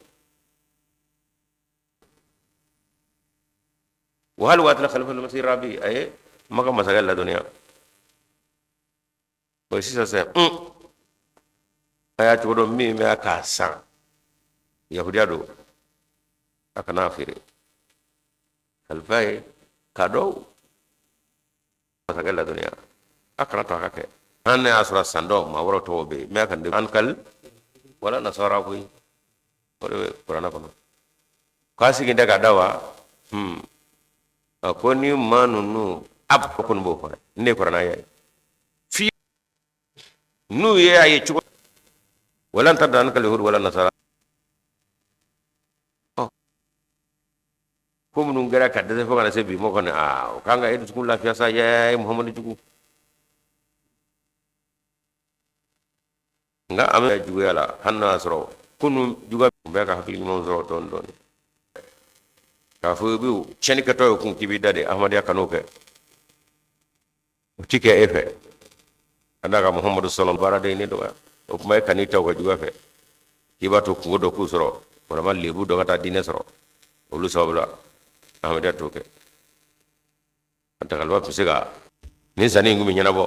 Speaker 1: Wa hali waati la khalifa masih rabi a ye Maka masakɛ ladɔnniya o sisan sisan a y'a cogo dɔn min bɛ k'a san yahudiya don a kana a feere khalifa ye k'a dɔn masakɛ ladɔnniya a kana to a ka kɛ hali n'a y'a sɔrɔ san dɔ maa wɛrɛw tɔgɔ bɛ yen mɛ a kan an kali wala nasara koyi o de bɛ kuranɛ kɔnɔ k'a sigi tɛ ka da wa a ko ni maa ninnu a kɔni b'o fɔ ne ye kuranɛ ye fi n'u ye a ye cogo walan tarda ankal yahudu wala nasara ko minnu kɛra ka dɛsɛ fo ka na se bi ma kɔni aa o kan ka e dusukun lafiya sa yɛ Muhamadu jugu nka an bɛ juguya la hali n'a y'a sɔrɔ kunun juguya tun bɛ ka hakili ɲumanw sɔrɔ dɔɔni dɔɔni k'a fɔ i bɛ tiɲɛni kɛtɔ ye kun k'i b'i da de Ahmadiyya kan'o kɛ o ti kɛ e fɛ ka d'a kan Muhamadu sɔlɔ baaraden ne dɔgɔya o kuma e kan'i ta u ka juguya fɛ k'i b'a to kunko dɔ k'u sɔrɔ walima lebu dɔ ka taa diinɛ sɔrɔ olu sababu la Ahmadiyya t'o kɛ a takaliba tun se ka nin sanni in kun bɛ ɲɛnabɔ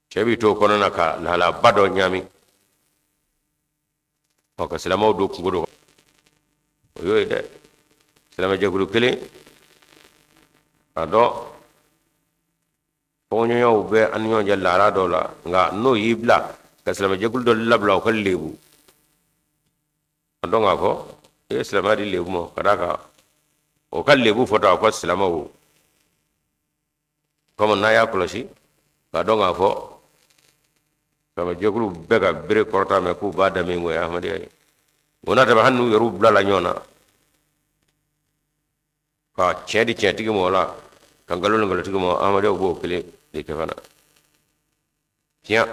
Speaker 1: cɛ b'i to o kɔnɔna na ka lahalaba dɔ ɲaami ɔ ka silamɛw don kunko dɔ o y'o ye dɛ silamɛjɛkulu kelen a dɔn fɔɲɔgɔnyaw bɛ an ni ɲɔgɔn cɛ lahala dɔw la nka n'o y'i bila ka silamɛjɛkulu dɔ labila o ka lebu a dɔn k'a fɔ i ye silamɛya di lebu ma ka d'a kan o ka lebu fɔtɔ a ko silamɛw komi n'a y'a kɔlɔsi k'a dɔn k'a fɔ silamɛjɛkulu bɛɛ ka bere kɔrɔta mɛn k'u b'a da min o ye ahmadiyya ye o n'a ta hali n'u yɛrɛw bilala ɲɔgɔn na ka tiɲɛ di tiɲɛtigi ma o la ka nkalon di nkalontigi ma ahmadiyyaw b'o kelen de kɛ fana tiɲɛ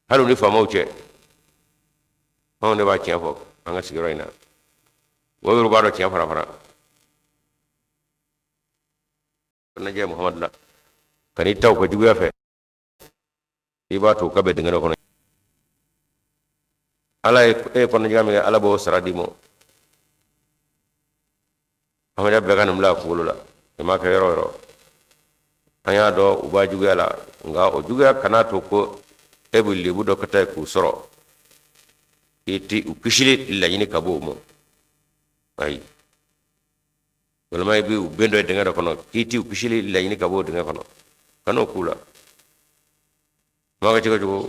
Speaker 1: hali u ni faamaw cɛ anw de b'a tiɲɛ fɔ an ka sigiyɔrɔ in na o yɛrɛ b'a dɔn tiɲɛ fara fara kɔnɔjɛ Muhamadu la kan'i ta u ka juguya fɛ i b'a to u ka bɛn dingɛ dɔ kɔnɔ ala ye e ye kɔnɔjɛya min kɛ ala b'o sara d'i ma ahmadiyya bɛɛ ka nin bila a kunkolo la i m'a kɛ yɔrɔ o yɔrɔ an y'a dɔn u b'a juguya la nka o juguya kana to ko e bɛ lebu dɔ kɛta ye k'u sɔrɔ i ti u kisili laɲini ka bɔ o ma ayi walima i bɛ u ben dɔ ye dingɛ dɔ kɔnɔ k'i ti u kisili laɲini ka bɔ o dingɛ kɔnɔ kan'o k'u la maa kɛ cogo cogo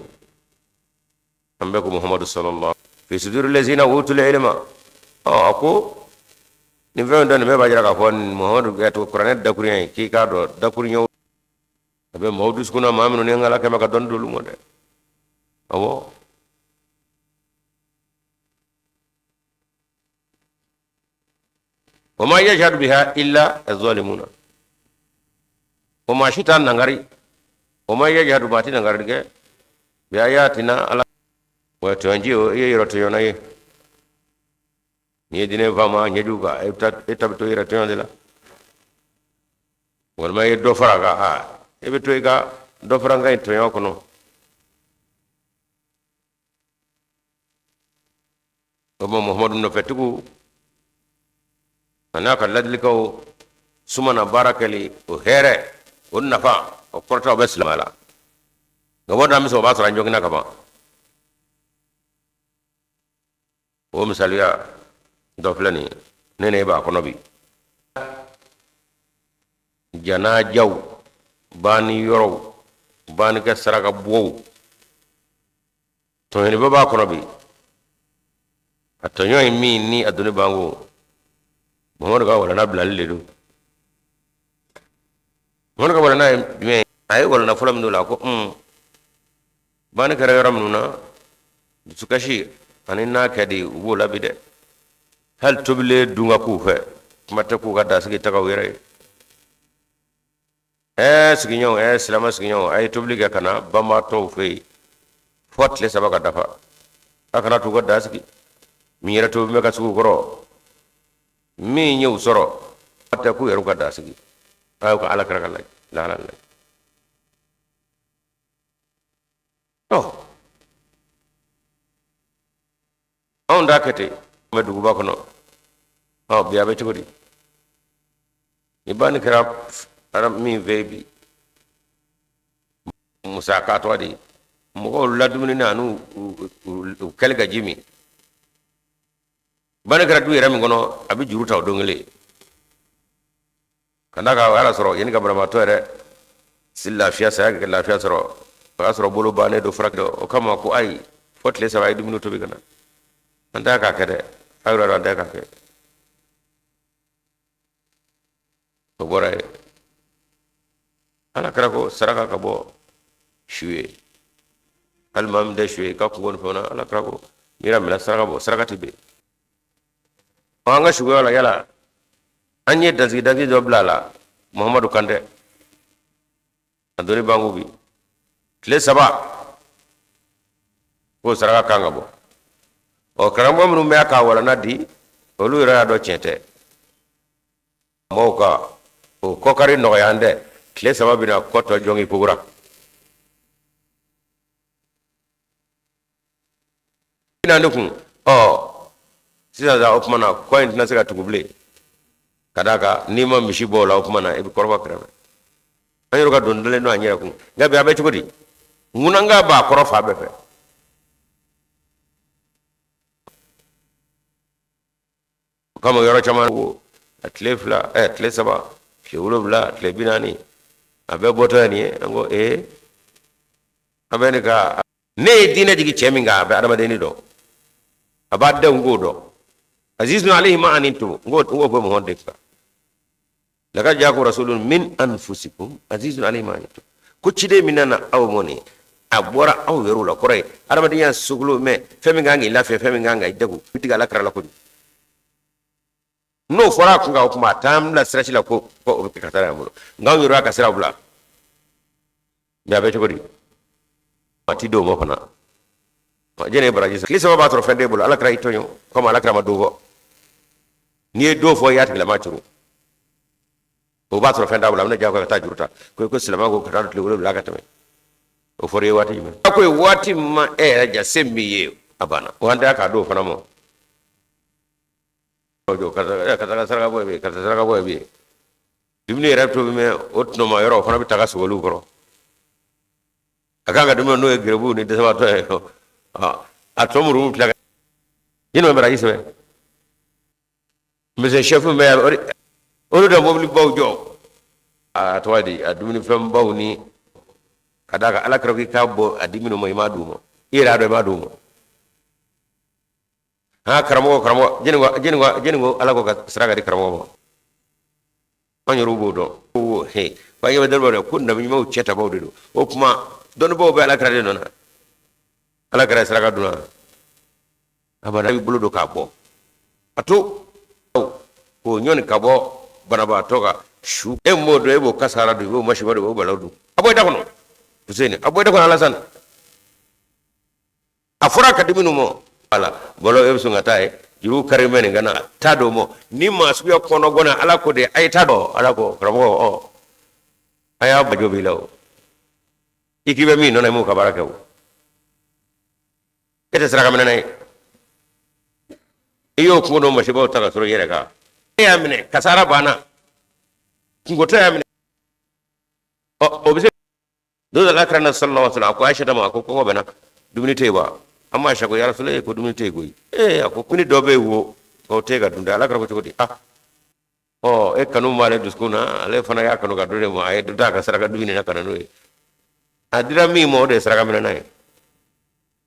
Speaker 1: an bɛɛ ko muhamadu sallallahu fi suduri lazina utul ilma ɔ a ko nin fɛn dɔ nin bɛɛ b'a jira k'a fɔ muhamadu ka to kuranɛ dakurunya ye k'i k'a dɔn dakurunyaw a bɛ maaw dusukun na maa minnu ni ala kɛmɛ ka dɔnni d'olu ma dɛ awɔ wa ma yajhadu biha illa az-zalimuna o maa si t'a nangari wa ma yajhadu maa ti nangari kɛ bi ayatina ala wa tɔnji o i ye yɔrɔ tɔɲɔna ye n'i ye diinɛ faamu a ɲɛjugu kan e ta bɛ to yɛrɛ tɔɲɔ de la walima i ye dɔ fara a kan aa e bɛ to i ka dɔ fara n kan in tɔɲɔ kɔnɔ o ma muhamadu nɔfɛtigiw a n'a ka ladilikanw suma na baara kɛli o hɛrɛ o nafa o kɔrɔta o bɛ silamɛya la nka waati an bɛ sɔn o b'a sɔrɔ an joginna ka ban o misaliya dɔ filɛ nin ye ne ne b'a kɔnɔ bi janajaw banni yɔrɔw banni kɛ saraka bɔw tɔɲɔniba b'a kɔnɔ bi a tɔɲɔ ye min ni a doni banko muhamadu ka walanda bilali de don muhamadu ka walanda ye jumɛn ye A ye walanda fɔlɔ min d'o la, a ko un banni kɛra yɔrɔ minnu na, dusukasi ani n'a kɛ di, u b'o la bi dɛ. Hali tobilen dun ka k'u fɛ, kuma tɛ k'u ka dasigi taga u yɛrɛ ye. Ɛɛ sigiɲɔgɔnw, ɛɛ silamɛ sigiɲɔgɔnw, a ye tobili kɛ ka na banbaatɔw fɛ yen fo tile 3 ka dafa, a kana t'u ka da sigi. Min yɛrɛ tobi bɛ ka sigi u kɔrɔ, min ye u sɔrɔ, a tɛ k'u yɛrɛ ka da sigi. A y'u ka ala kira ka lahala lajɛ. Ɔ anw t'a kɛ ten bɛ duguba kɔnɔ. Ɔ bi a bɛ cogo di? Ni banni kɛra ala min fɛ bi, musaka tɔgɔ di, mɔgɔw ladumuni na n'u u kɛli ka ji min. Banni kɛra du yɛrɛ min kɔnɔ, a bɛ juru ta o don kelen ka d'a kan o y'a sɔrɔ yanni ka banabaatɔ yɛrɛ si lafiya, saya kɛ lafiya sɔrɔ, o y'a sɔrɔ bolo bannen don furakɛ. O kama ko ayi, fo tile 3 a ye dumuni tobi ka na. An t'a k'a kɛ dɛ, aw yɛrɛ an t'a k'a kɛ. O bɔra yen, ala kira ko saraka ka bɔ su ye, hali maa min tɛ su ye, i ka kunko ni fɛnw na, ala kira ko n'i yɛrɛ minɛ saraka bɔ, saraka ti bɛn. An ka suguya la, yala an ye dansigi dansigi dɔ bila a la? Muhamadu kan tɛ a doni bangu bi tile 3 ko saraka kan ka bɔ. Ɔ karamɔgɔ minnu bɛ k'a walanda di, olu yɛrɛ y'a dɔn tiɲɛ tɛ. Mɔgɔw ka o kɔkari nɔgɔya an tɛ tile 3 bɛna kɔtɔ jɔngi kogora ne kun. Ɔ sisan sa, o tuma na kɔ in tɛna se ka tugu bilen, ka d'a kan n'i ma misi bɔ o la, o tuma na i bɛ kɔrɔbɔ kɛrɛfɛ. An yɛrɛ ka don dalen don an yɛrɛ kun. Nka bi a bɛ cogo di? Ŋunanga b'a kɔrɔ fan bɛɛ fɛ. O kama yɔrɔ caman ko a tile 2, ɛ tile 3, tile 7, tile 40, a bɛɛ bɔtɔ ye nin ye. An ko ee, an bɛ nin ka ne ye diinɛ jigin cɛ min kan, a bɛ adamadenni dɔn, a b'a denw k'o dɔn. Azizun alayhi ma anittum, n k'o bɛ mɔgɔ de kan. Lakad jaakum rasulun min anfusikum azizun alayhi ma anittum, ko ciden min nana aw mɔ nin, a bɔra aw yɛrɛw la. Kɔrɔ ye adamadenya sogolo mɛ, fɛn min kan k'i lafiya, fɛn min kan k'i degun, i tigɛ ala kira la kojugu. N'o fɔra a kun kan, o tuma a t'an bila sira si la ko o bɛ kɛ kasara y'an bolo. Nka anw yɛrɛ y'a ka siraw bila. Mɛ a bɛ cogo di? A ti d'o ma fana. Jɛnɛ ye baraji tile 3 b'a sɔrɔ fɛn t'e bolo, ala kira y'i tɔɲɔ. Komi ala kira ma don fɔ, n'i ye don fɔ, i y'a tigilama cogo, o b'a sɔrɔ fɛn t'a bolo, a bɛna jagoya ka taa juru ta. Ko silamɛ ko ka taa tile 7 ka tɛmɛ, o fɔra i ye waati jumɛn? A ko ye waati min ma e yɛrɛ ja, se min b'i ye, a banna. O an tɛ k'a d'o fana ma. Jɔ karisa ka saraka bɔ yen, karisa saraka bɔ yen. Dumuni yɛrɛ tobi mɛ, o tɔnɔma yɔrɔ, o fana bɛ ta ka sogoliw kɔrɔ. A kan ka dumuni, n'o ye garibuw ni dɛsɛbaatɔ ye, a tɔ muru tila ɲinɛ bɛ baraji sɛbɛn. Monsieur chef bɛ yan, olu da mobilibaw jɔ, a tɔgɔ di, a dumunifɛnbaw ni ka d'a kan ala kira k'i k'a bɔ a di minnu ma, i m'a d'u ma, i yɛrɛ y'a dɔn i m'a d'u ma. Ha karamɔgɔ, karamɔgɔ jɛni ko ala ko ka saraka di karamɔgɔ ma, an yɛrɛw b'o dɔn. Ko he ko an ɲɛ bɛ dɔnnibaw de, ko nabi ɲumanw cɛ tabaw de don. O tuma dɔnnibaw bɛ ala kira de nɔ na. Ala kira saraka dunna abada, i bolo don k'a bɔ, a to k'o ɲɔni ka bɔ banabaatɔ ka su. E m'o dɔn, e b'o kasara dun, i b'o masiba dun, i b'o balawu dun. A bɔ i da kɔnɔ Fuseni, a bɔ i da kɔnɔ Alasani. A fɔra ka di minnu ma, wala balo e bɛ sɔn ka taa ye juru kari mɛ nin ka na taa d'o ma. Ni maa suguya kɔnɔgɔnna, ala ko de a ye taa dɔn. Ala ko karamɔgɔ, ɔ a y'a bajo b'i la o, i k'i bɛ min nɔ na, i m'o ka baara kɛ o, e tɛ saraka minɛ ye. I y'o kungo dɔ masibaw ta ka sɔrɔ i yɛrɛ kan, e y'a minɛ, kasara banna, kungotɔ y'a minɛ. Ɔ o bɛ se don dɔ la, kira na sallallahu alaihi wasallam, a ko Aisha ma, a ko kɔngɔ bɛ n na, dumuni tɛ yen wa? An ma Aisha ko ya Rasulullah, ko dumuni tɛ yen koyi. Ee, a ko ko ni dɔ bɛ yen wo, k'o tɛ ka dun dɛ. Ala kira ko cogo di? Ah, ɔ e kanu b'ale dusukun na, ale fana y'a kanu ka dun de ma, a ye dɔ ta ka saraka dumuni na ka na n'o ye. A dira min ma, o de ye saraka minɛna ye,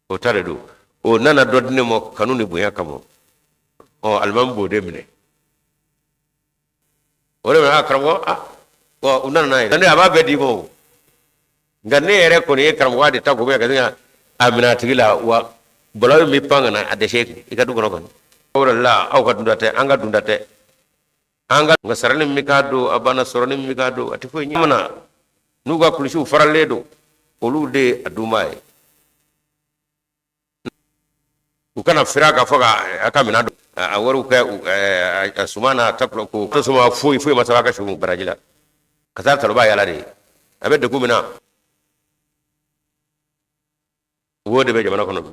Speaker 1: o ta de don. O nana dɔ di ne ma kanu ni bonya kama. Ɔ alimami b'o de minɛ, o de bɛ karamɔgɔ. Ah, u nana n'a ye, a b'a bɛɛ d'i ma o. Nka ne yɛrɛ kɔni ye karamɔgɔ de ta ko bɛ ka se ka a minɛ a tigi la, wa balawu min bɛ pan ka na a dɛsɛ i ka du kɔnɔ kɔni. O de la aw ka dunda tɛ, an ka dunda tɛ, an ka nka sarali min bɛ k'a don a banna, sɔrɔni min bɛ k'a don a tɛ foyi ɲɛ. Mana n'u ka kulusiw faralen don, olu de ye a dunbaa ye. U kana fira ka fɔ ka a ka minɛn don a wariw kɛ a suman n'a ta ko tasuma foyi foyi ma sɔrɔ a ka su baraji la ka taa taloba yala de ye. A bɛ degun min na, o de bɛ jamana kɔnɔ bi.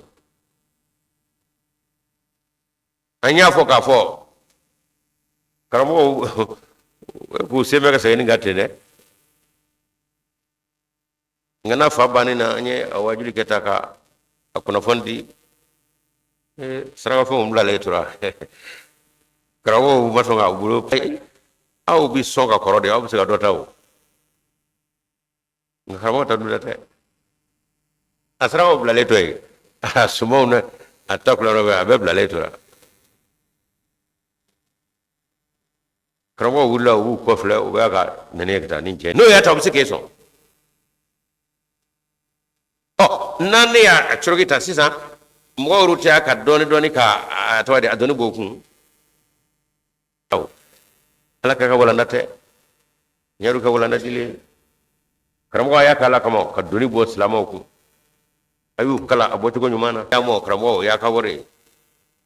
Speaker 1: An y'a fɔ k'a fɔ karamɔgɔw k'u sen bɛ ka segin ka ten dɛ. Nka n'a fa banni na, an ye a wajuli kɛ ta ka a kunnafoni di. Sarakafɛnw bilalen tora, karamɔgɔw ma sɔn k'a bolo. Aw bɛ sɔn ka kɔrɔ de, aw bɛ se ka dɔ ta o, nka karamɔgɔ ta dun tɛ. A sarakaw bilalen to yen, a sumanw na a ta kula dɔ bɛ, a bɛɛ bilalen tora. Karamɔgɔw wulila, u b'u kɔfilɛ, u b'a ka nɛnɛ ka taa ni cɛ. N'o y'a ta, u bɛ se k'e sɔn. Ɔ, n'an ne y'a coroki ta sisan, mɔgɔw yɛrɛ tɛ ka dɔɔni dɔɔni ka a tɔgɔ di, a dɔnni b'o kun. Awɔ, ala ka walanda tɛ ɲɛru ka walanda dilen. Karamɔgɔ a y'a k'ala kama ka doni bɔ silamɛw kun, a y'u kalan a bɔcogo ɲuman na. Y'a mɔ karamɔgɔ, o y'a ka wari ye,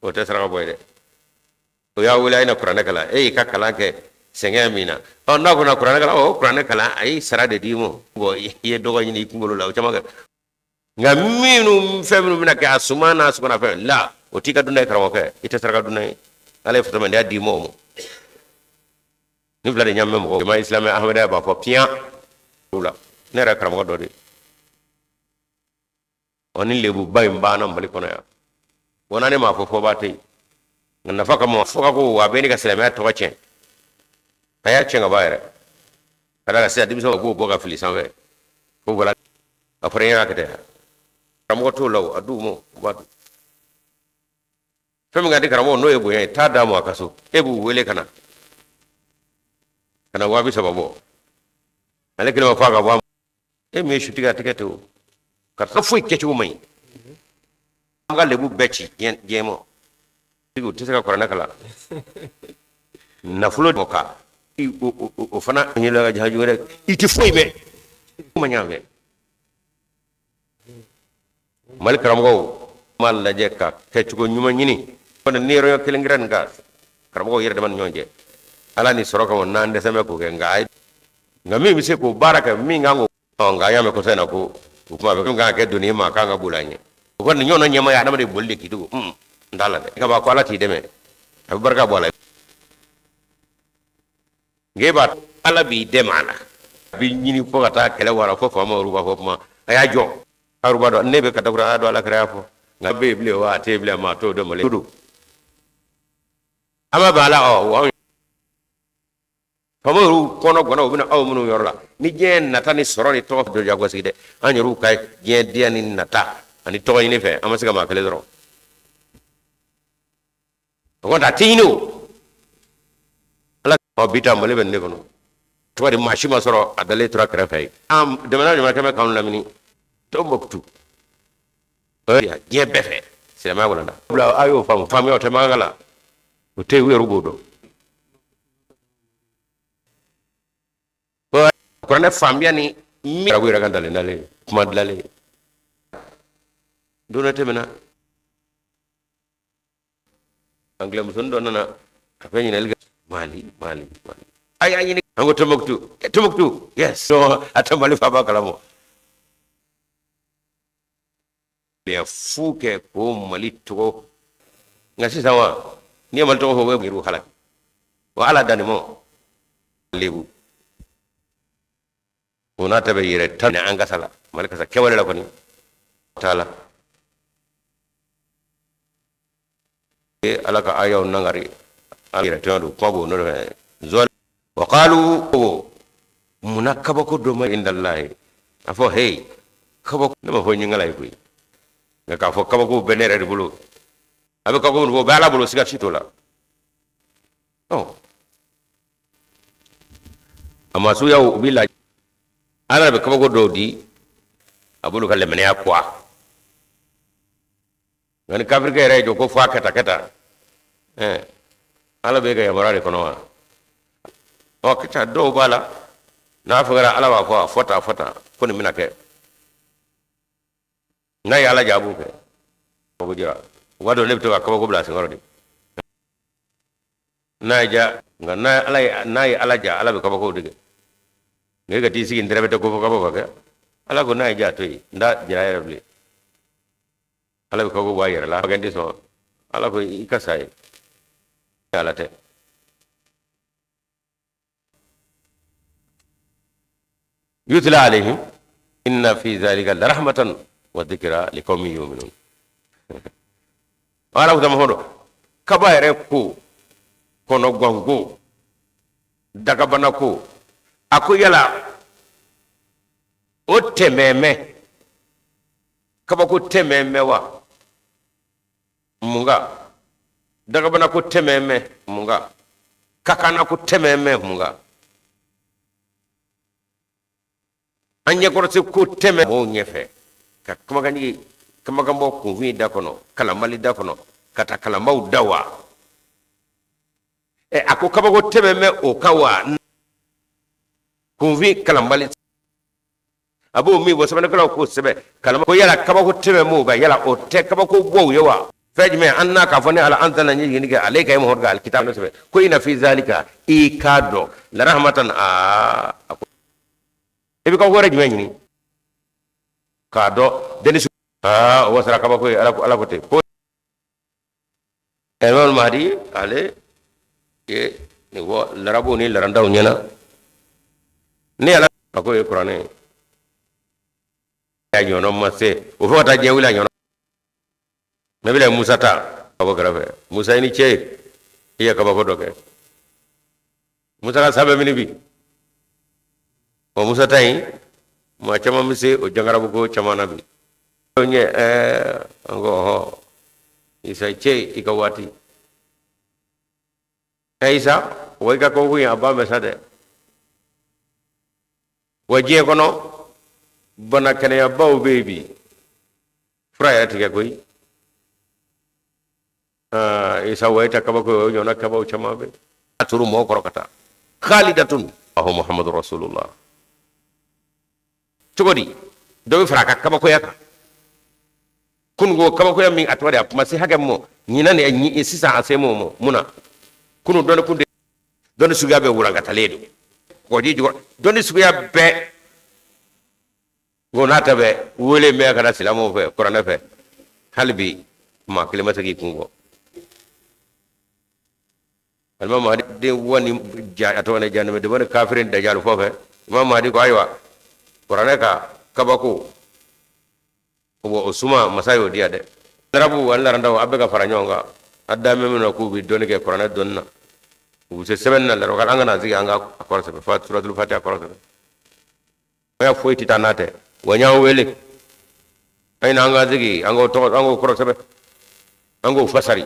Speaker 1: o tɛ saraka bɔ ye dɛ. O y'a wele, a ye na kuranɛ kalan, e y'i ka kalan kɛ sɛgɛn min na. Ɔ, n'a ko na kuranɛ kalan, o kuranɛ kalan, a y'i sara de d'i ma. Bɔn, i ye dɔgɔ ɲini i kunkolo la, o caman kɛ. Nka minnu fɛn minnu bɛna kɛ a suman n'a sugana fɛn la, o t'i ka dunda ye. Karamɔgɔkɛ, i tɛ saraka dunna ye. Ala ye fasamandiya d'i ma o ma. Ni fila de ɲa bɛ mɔgɔ jama isilamɛ ahmadiyya b'a fɔ piyan o la. Ne yɛrɛ karamɔgɔ dɔ de. Ɔ, ni lebuba in banna Mali kɔnɔ yan, wa ne m'a fɔ fɔba tɛ yen, nka nafa kama fo ka ko a bɛ ne ka silamɛya tɔgɔ tiɲɛ. A y'a tiɲɛ ka ban yɛrɛ, ka da ka sisan denmisɛnw b'o bɔ ka fili sanfɛ ko wala a fɔra i ɲɛna kɛ tɛ. Karamɔgɔ t'o la o, a d'u ma, u b'a dun. Fɛn min ka di karamɔgɔ n'o ye bonya ye, taa d'a ma a ka so. E b'u wele ka na ka na 30,000 bɔ, ale kelen ma fɔ a ka bɔ a. E min ye sutigi, a tɛgɛ tɛ o karisa foyi kɛcogo man ɲi. An ka lebu bɛɛ ci diɲɛ ma, u tɛ se ka kuranɛ kalan. Nafolo mɔ ka o fana ɲɛ ka jahaju wɛrɛ, i tɛ foyi mɛn ma ɲa fɛ. Mali karamɔgɔw m'a lajɛ ka kɛcogo ɲuman ɲini. Ni yɔrɔ kelen kɛra nin kan, karamɔgɔw yɛrɛ dama ni ɲɔgɔn cɛ, ala ni sɔrɔ kama, n'an dɛsɛ bɛ k'o kɛ. Nka nka min bɛ se k'o baara kɛ, min kan k'o. Nka an y'a mɛn kɔsa in na ko o kuma bɛ kan ka kɛ doni ma, k'an ka boli an ɲɛ. O kɔni ɲɔgɔn ɲɛma ye adamaden boli de k'i dogo. N t'a la dɛ. Ka ko ala t'i dɛmɛ, a bɛ barika bɔ a la. Nka e b'a ala b'i dɛmɛ a la, a b'i ɲini fo ka taa kɛlɛ wara fo faama olu b'a fɔ kuma a y'a jɔ. Aw b'a dɔn ne bɛ ka dakura, a y'a dɔn ala kira y'a fɔ. Nka bɛ yen bilen wa a tɛ yen bilen, maa t'o dɔn. Mali don, an b'a bɛn ala. Ɔ wa faama yɛrɛw kɔnɔ gwana, u bɛna aw minnu yɔrɔ la ni diɲɛ nata ni sɔrɔ ni tɔgɔ dɔ jagoya sigi dɛ. An yɛrɛw ka diɲɛ diya ni nata ani tɔgɔ ɲini fɛ, an ma se ka maa kelen sɔrɔ. O kɔni a tɛ ɲini o ala. Ɔ, bi ta Mali bɛ nin de kɔnɔ. Tɔgɔ di, maa si ma sɔrɔ, a dalen tora kɛrɛfɛ ye. An jamana jamana kɛmɛ k'anw lamini Tɔnbɔkutu, diɲɛ bɛɛ fɛ silamɛya walanda bila. A y'o faamu, faamuya o tɛ mankan la, o tɛ yen, u yɛrɛ b'o dɔn. Kuranɛ faamuya ni min arabu yɛrɛ ka dalen dalen kuma dilanlen don dɔ tɛmɛna, angilɛ musonin dɔ nana a fɛ ɲininkali kɛ Mali, Mali, Mali. A y'a ɲini, an ko Tɔnbɔkutu, Tɔnbɔkutu, yes. A tɛ Mali faaba kalama. Fu kɛ ko Mali tɔgɔ. Nka sisan wa, n'i ye Mali tɔgɔ fɔ, o bɛ yɛrɛw halaki wa. Ala danni mɔ lebu o n'a ta bɛ yɛrɛ tan an kasa la, Mali kasa kɛwale la kɔni t'a la. Ala ka ayaw nangari, ala yɛrɛ tɔɲɔ don, kuma b'o nɔ fɛ zɔl wa qalu munna kabako dɔ ma indallahi. A fɔ hey, kabako ne ma fɔ ɲingala ye koyi, nka k'a fɔ kabako bɛ ne yɛrɛ de bolo. A bɛ kabako min fɔ, o bɛ ala bolo, siga si t'o la. Ɔ, a ma suyaw u b'i la, ala bɛ kabako dɔw di. A b'olu ka limaniya kuwa. Nka ni kafirikɛ yɛrɛ ye jɔ ko fo a kɛta kɛta, ɛɛ, Ala b'e ka yamaruya de kɔnɔ wa? Ɔ kɛta dɔw b'a la, n'a fɔra Ala b'a fɔ a fɔ tan, a fɔ tan, ko nin bɛna kɛ. N'a ye Ala ja, a b'o kɛ. Kabako jira u b'a dɔn ne bɛ to ka kabako bila a senkɔrɔ de. N'a ye ja, nka n'a ye Ala ja, Ala bɛ kabakow de kɛ. Nka e ka t'i sigi n tɛrɛ bɛ tɛ ko fɔ kabako ka kɛ. Ala ko n'a ye ja, to yen, n t'a jira yɛrɛ bilen. Ala bɛ kabako bɔ a yɛrɛ la, a tɛ sɔn. Ala ko i ka sa ye, Ala tɛ. Yutla alayhim inna fi zalika la rahmatan wa dhikra liqaumin yu'minun. Ala ko Muhammadu, kaba yɛrɛ ko, kɔnɔganko, dagabana ko, a ko yala o tɛmɛmɛ kabako tɛmɛmɛ wa mun kan? Dagabana ko tɛmɛmɛ mun kan? Kakana ko tɛmɛmɛ mun kan? An ɲɛkɔrɔse ko tɛmɛ mɔgɔw ɲɛfɛ ka kumakanjigi kumakan bɔ kunfin da kɔnɔ, kalanbali da kɔnɔ, ka taa kalanbaw da wa? Ɛ, a ko kabako tɛmɛmɛ o kan wa? Kunfin kalanbali a b'o min bɔ, sɛbɛnnikɛlaw k'o sɛbɛn kalama ko yala kabako tɛmɛ m'o kan, yala o tɛ kabako bɔ u ye wa? Fɛn jumɛn an n'a k'a fɔ ne Ala an tɛna ɲɛjiginni kɛ ale ka ye Muhamadu ka alikitabu sɛbɛn ko inna fi zalika, i k'a dɔn, la rahmatan. Aa, a ko i bɛ kabako wɛrɛ jumɛn ɲini k'a dɔn deni? Aa, o wasara kabako ye. Ala ko, Ala ko ten ko Imam Mahdi ale ye nin fɔ larabuw ni larandaw ɲɛna. Ne Ala a ko ye kuranɛ ye, a ɲɔgɔnna ma se o fo ka taa diɲɛ wuli. A ɲɔgɔnna nabila Musa ta ka bɔ kɛrɛfɛ. Musa, i ni ce, i ye kabako dɔ kɛ. Musa ka sa bɛ mini bi? O Musa ta in, maa caman bɛ se o jangarabu ko caman na bi. O ɲɛ, ɛɛ, an ko ɔhɔ, Isa ce i ka waati. Ɛ Isa, wa i ka kabako in a ba mɛ sa dɛ. Wa diɲɛ kɔnɔ bana kɛnɛyabaw bɛ yen bi, fura yɛrɛ tigɛ koyi. Isa, wa i ta kabako o ɲɔgɔnna kabaw caman bɛ a turu mɔgɔw kɔrɔ ka taa khalidatun ahu Muhammadu rasulullah. Cogo di dɔ bɛ fara a ka kabakoya kan? Kunun ko kabakoya min a tɔgɔ de a kuma se hakɛ mɔ ɲinan ni sisan a se mɔ mɔ mun na? Kunun dɔnni kun de, dɔnni suguya bɛɛ wulankatalen don kɔgɔji jukɔrɔ, dɔnni suguya bɛɛ ko n'a ta bɛɛ wele bɛ ka na silamɛw fɛ kuranɛ fɛ. Hali bi maa kelen ma se k'i kun bɔ. Alimami Mahdi den wa ni ja a tɔgɔ ne janɛmɛ de ni kafirin dajalu fɔ fɛ. Imam Mahdi ko ayiwa, kuranɛ ka kabako o suma masa y'o diya dɛ. Larabu ani larandaw, a bɛ ka fara ɲɔgɔn kan, a da mɛn min na k'u bɛ dɔnni kɛ kuranɛ dɔnni na, u bɛ se sɛbɛnni na. Larabu an kana sigi an ka a kɔrɔ sɛbɛn, fa suratul fatiha kɔrɔ sɛbɛn ya foyi tɛ taa n'a tɛ. Wa n y'aw wele, a ye n'an ka sigi, an k'o tɔgɔ, an k'o kɔrɔ sɛbɛn, an k'o fasari,